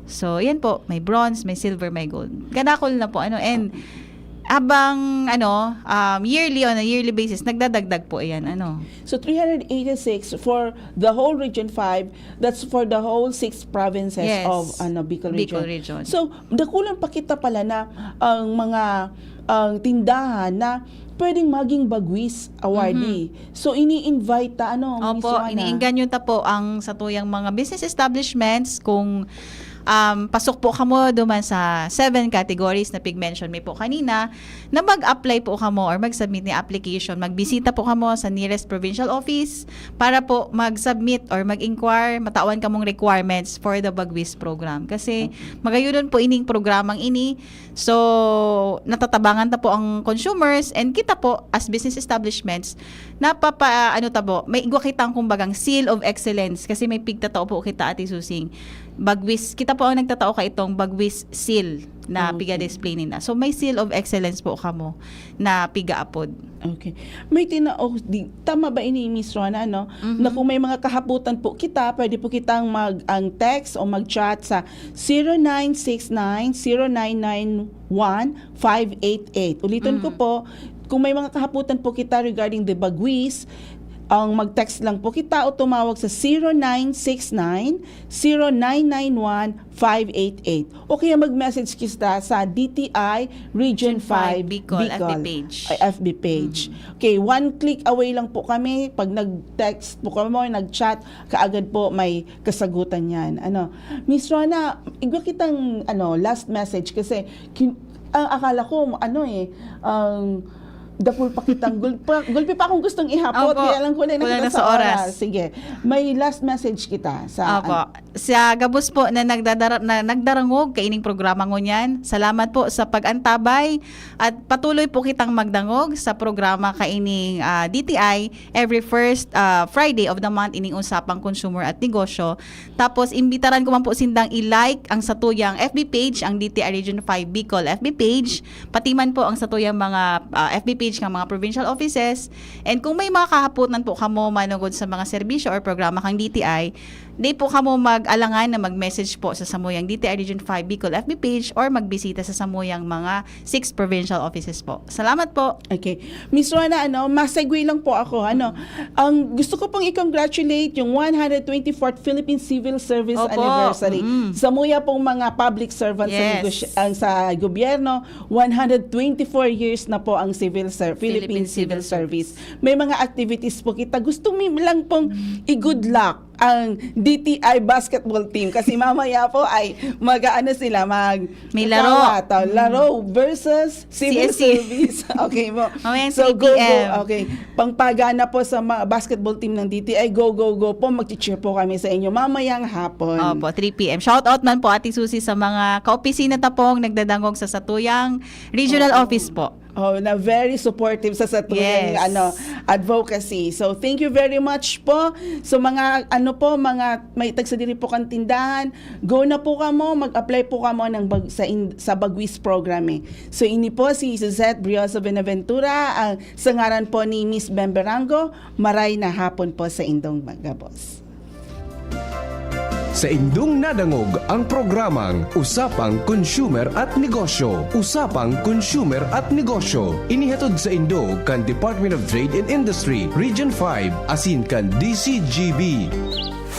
So, yan po, may bronze, may silver, may gold. Kadakol na po, ano, and habang, ano, um, yearly, on a yearly basis, nagdadagdag po yan, ano. So, three hundred eighty-six for the whole Region five, that's for the whole six provinces Yes. of, ano, Bicol Bicol Region. Region. So, dakulang pakita pala na ang mga, ang tindahan na pwedeng maging bagwis awardee. Mhm. So, ini-invite ta, ano, Miss Opo, Rona? Iniinganyo ta po ang satuyang mga business establishments kung, um, pasok po kamo duman sa seven categories na pig-mention mi po kanina, na mag-apply po kamo or mag-submit ni application. Magbisita po kamo sa nearest provincial office para po mag-submit or mag-inquire, matawan kamong requirements for the Bagwis program. Kasi magayunon po ining programang ini. So, natatabangan ta po ang consumers and kita po as business establishments, napapa-, ano ta po, may igwa kitang kumbagang seal of excellence kasi may pigtatao po kita, Ate Susing. Bagwis, kita po ang nagtatao ka itong Bagwis seal na Okay. piga-display nila. So, may seal of excellence po kamo na piga-apod. Okay. May tinao, di, tama ba ini, Miss Rona, no? Mhm. Na kung may mga kahaputan po kita, pwede po kitang mag, ang text o mag-chat sa zero nine six nine, zero nine nine one, five eight eight. Ulitin ko Mm. po, kung may mga kahaputan po kita regarding the Bagwis, ang mag-text lang po kita o tumawag sa zero nine six nine, zero nine nine one, five eight eight. O kaya mag-message kita sa D T I Region Region five five Bicol, F B Bicol, page. ay, F B page. Mm. Okay, one click away lang po kami. Pag nag-text po kamo, nag-chat, kaagad po may kasagutan yan. Ano, Miss Rona, igwa kitang, ano, last message kasi kin-, ang akala ko, ano eh, ang dapul pa kitang gul-, pa, gulpi pa akong gustong ihapot, Opo. kaya lang kulang na Kulang kita na sa sa oras. oras. Sige, may last message kita sa Opo. Sa gabos po na nagdadara-, na nagdarangog kaining programa ngunyan, salamat po sa pag-antabay at patuloy po kitang magdangog sa programa kaining, ah, D T I every first, ah, Friday of the month, ining Usapang Consumer at Negosyo. Tapos, imbitaran ko man po sindang i-like ang satuyang F B page, ang D T I Region five Bicol F B page, pati man po ang satuyang mga, ah, F B page ng mga provincial offices. And kung may mga kahapotan po kamo manugod sa mga serbisyo or programa kang D T I, di po kamo mag-alangan na mag-message po sa samuyang D T I Region five Bicol F B page or magbisita sa samuyang mga six provincial offices po. Salamat po. Okay. Miss Rona, ano, ma-segue lang po ako. Ano, ang gusto ko pong i-congratulate yung one hundred twenty-fourth Philippine Civil Service Opo. Anniversary. Mm. Samuya pong mga public servants sa Yes. negosy-, ang, sa gobyerno, one hundred twenty-four years na po ang civil ser-, Philippine Philippine Civil Civil Service. May mga activities po kita. Gusto mi lang pong i-good luck ang D T I basketball team kasi mamaya po ay mag-aano sila, mag May laro. kawat, oh, laro versus civil C S C. service. Okay po. Mamayang So, three go, P M. go. Okay. Pangpagana po sa mga basketball team ng D T I. Go, go, go po. Magchi-cheer po kami sa inyo mamayang hapon. Opo, three P M. Shout out man po, Ate Susie, sa mga kaopisina ta pong nagdadangog sa satuyang regional Oo. office po. Oh, na very supportive sa satuyang, Yes. ano, advocacy. So, thank you very much po. So, mga, ano po, mga may tagsadiri po kang tindahan, go na po kamo, mag-apply po kamo ng bag-, sa in-, sa Bagwis program eh. So, ini po si Suzette Brioso Benaventura, ang, sa ngaran po ni Miss Bemberango, maray na hapon po sa indong magabos. Sa indong nadangog ang programang Usapang Consumer at Negosyo. Usapang Consumer at Negosyo. Inihatod sa indo kan Department of Trade and Industry, Region five, asin kan D C G B.